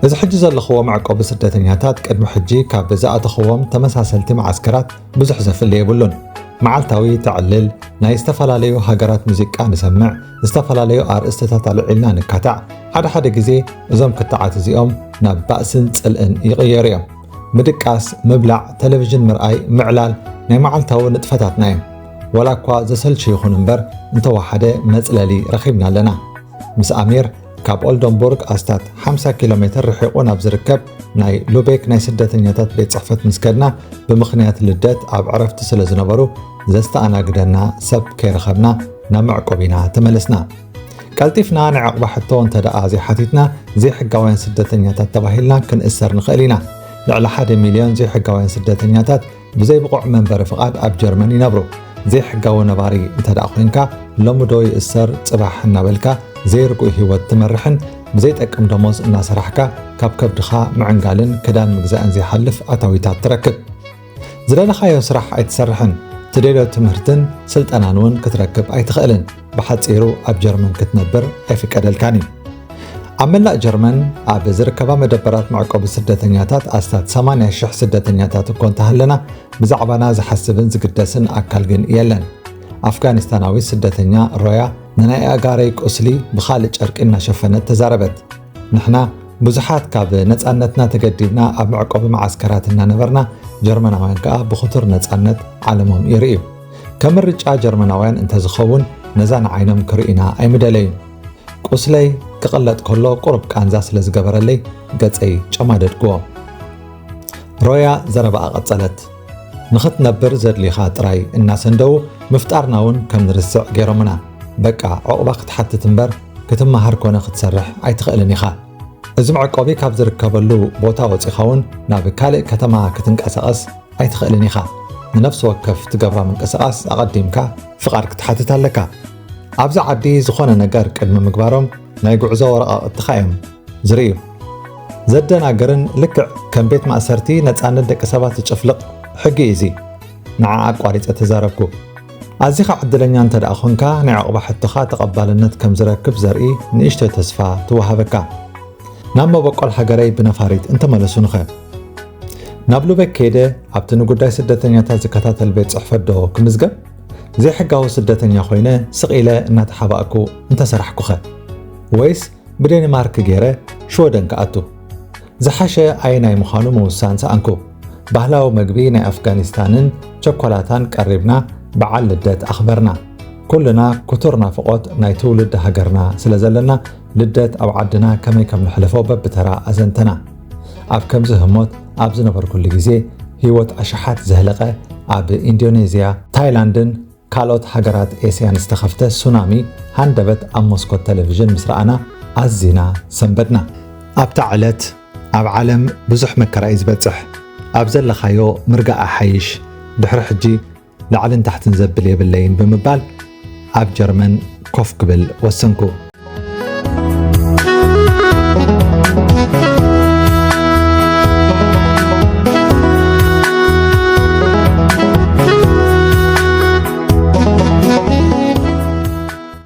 እዚ ሕጂ ዘለኽዎ መዕቆቢ ስደተኛታት ቅድሚ ሕጂ ካብ ዝኣተኽዎም ተመሳሰልቲ መዓስከራት ብዙሕ ዘፍሊ የብሉን። መዓልታዊ ተዕልል፣ ናይ ዝተፈላለዩ ሃገራት ሙዚቃ ንሰምዕ፣ ዝተፈላለዩ ኣርእስትታት ኣልዒልና ንካታዕ፣ ሓደ ሓደ ግዜ እዞም ክትዓት እዚኦም ናብ ባእስን ጽልእን ይቕየሩ እዮም። ምድቃስ፣ ምብላዕ፣ ቴሌቪዥን ምርኣይ፣ ምዕላል ናይ መዓልታዊ ንጥፈታትና እዮም። ዋላ እኳ ዘሰልቹ ይኹን እምበር፣ እንተወሓደ መጽለሊ ረኺብና ኣለና። ምስ ኣሚር ካብ ኦልደንቡርግ ኣስታት ሓምሳ ኪሎ ሜትር ርሒቑ ናብ ዝርከብ ናይ ሉቤክ ናይ ስደተኛታት ቤት ጽሕፈት ምስ ከድና፣ ብምኽንያት ልደት ኣብ ዕረፍቲ ስለ ዝነበሩ፣ ዘስተኣናግደና ሰብ ከይረኸብና ናብ መዕቆቢና ተመለስና። ቀልጢፍና ናይ ዕቑባ ሕቶ እንተ ደኣ ዘይሓቲትና፣ ዘይሕጋውያን ስደተኛታት ተባሂልና ክንእሰር ንኽእል ኢና። ልዕሊ ሓደ ሚልዮን ዘይሕጋውያን ስደተኛታት ብዘይ ብቑዕ መንበሪ ፍቓድ ኣብ ጀርመን ይነብሩ። ዘይሕጋዊ ነባሪ እንተ ደኣ ኮይንካ፣ ሎሚ ዶ ይእሰር ጽባሕ እናበልካ ዘይርጉእ ህይወት ትመርሕን ብዘይጠቅም ደሞዝ እናሰራሕካ ካብ ከብድኻ ምዕንጋልን ክዳን ምግዛእን ዘይሓልፍ ኣታዊታት ትረክብ። ዝደለኻዮ ስራሕ ኣይትሰርሕን፣ ትደልዮ ትምህርትን ስልጠናን እውን ክትረክብ ኣይትኽእልን። ብሓጺሩ ኣብ ጀርመን ክትነብር ኣይፍቀደልካን እዩ። ኣብ መላእ ጀርመን ኣብ ዝርከባ መደበራት መዕቆቢ ስደተኛታት ኣስታት ሰማንያ ሽሕ ስደተኛታት እኮ እንተሃለና፣ ብዛዕባና ዝሓስብን ዝግደስን ኣካል ግን የለን። ኣፍጋኒስታናዊት ስደተኛ ሮያ ንናይ ኣእጋረይ ቁስሊ ብኻልእ ጨርቂ እናሸፈነት ተዛረበት። ንሕና ብዙሓት ካብ ነጻነትና ተገዲብና ኣብ መዕቆቢ መዓስከራት እናነበርና፣ ጀርመናውያን ከኣ ብኽቱር ነጻነት ዓለሞም ይርእዩ። ከም ምርጫ ጀርመናውያን እንተዝኸውን፣ ነዛ ንዓይኖም ክርእዩና ኣይምደለዩን። ቁስለይ ክቕለጥ ከሎ ቁሩብ ቃንዛ ስለ ዝገበረለይ፣ ገጸይ ጨማደድክዎ። ሮያ ዘረባኣ ቀጸለት። ንኽትነብር ዘድልዩኻ ጥራይ እናሰንደዉ ምፍጣርና እውን ከም ንርስዕ ገይሮምና። በቃ፣ ዕቑባ ክትሓትት እምበር ክትመሃር ኮነ ክትሰርሕ ኣይትኽእልን ኢኻ። እዚ መዕቆቢ ካብ ዝርከበሉ ቦታ ወጺኻ እውን ናብ ካልእ ከተማ ክትንቀሳቐስ ኣይትኽእልን ኢኻ። ንነፍሲ ወከፍ ትገብራ ምንቅስቓስ ኣቐዲምካ ፍቓድ ክትሓትት ኣለካ። ኣብዚ ዓዲ ዝኾነ ነገር ቅድሚ ምግባሮም ናይ ጉዕዞ ወረቓቕትኻ እዮም ዝርእዩ። ዘደናግርን ልክዕ ከም ቤት ማእሰርቲ ነጻነት ደቂ ሰባት ዝጭፍልቕ ሕጊ እዩ እዚ። ንዓ ኣቋሪጸ ተዛረብኩ። ኣዚኻ ዕድለኛ እንተ ደኣ ኾንካ፣ ናይ ዕቑባ ሕቶኻ ተቐባልነት ከም ዝረክብ ዘርኢ ንእሽቶ ተስፋ ትወሃበካ። ናብ መበቆል ሃገረይ ብነፋሪት እንተመለሱንኸ? ናብ ሉቤክ ከይደ ኣብቲ ንጉዳይ ስደተኛታት ዝከታተል ቤት ጽሕፈት ዶ ክምዝገብ? ዘይሕጋዊ ስደተኛ ኮይነ ስቕ ኢለ እናተሓባእኩ እንተሰራሕኩኸ? ወይስ ብዴንማርክ ገይረ ሽወደን ክኣቱ? ዝሓሸ ኣየናይ ምዃኑ ምውሳን ሰኣንኩ። ባህላዊ መግቢ ናይ ኣፍጋኒስታንን ቸኮላታን ቀሪብና በዓል ልደት ኣኽበርና። ኩልና ክቱር ናፍቖት ናይ ትውልዲ ሃገርና ስለ ዘለና፣ ልደት ኣብ ዓድና ከመይ ከም ነሕልፎ በብተራ ኣዘንተና። ኣብ ከምዚ ህሞት ኣብ ዝነበርኩሉ ግዜ፣ ህይወት ኣሽሓት ዘህለቐ፣ ኣብ ኢንዶኔዝያ፣ ታይላንድን ካልኦት ሃገራት ኤስያን ዝተኸፍተ ሱናሚ ሃንደበት ኣብ መስኮት ቴሌቪዥን ምስ ረኣና ኣዚና ሰንበድና። ኣብታ ዕለት ኣብ ዓለም ብዙሕ መከራ እዩ ዝበጽሕ። ኣብ ዘለኻዮ ምርጋእ ኣሓይሽ፣ ድሕሪ ሕጂ ላዕልን ታሕትን ዘብል የብለይን ብምባል ኣብ ጀርመን ኮፍ ክብል ወሰንኩ።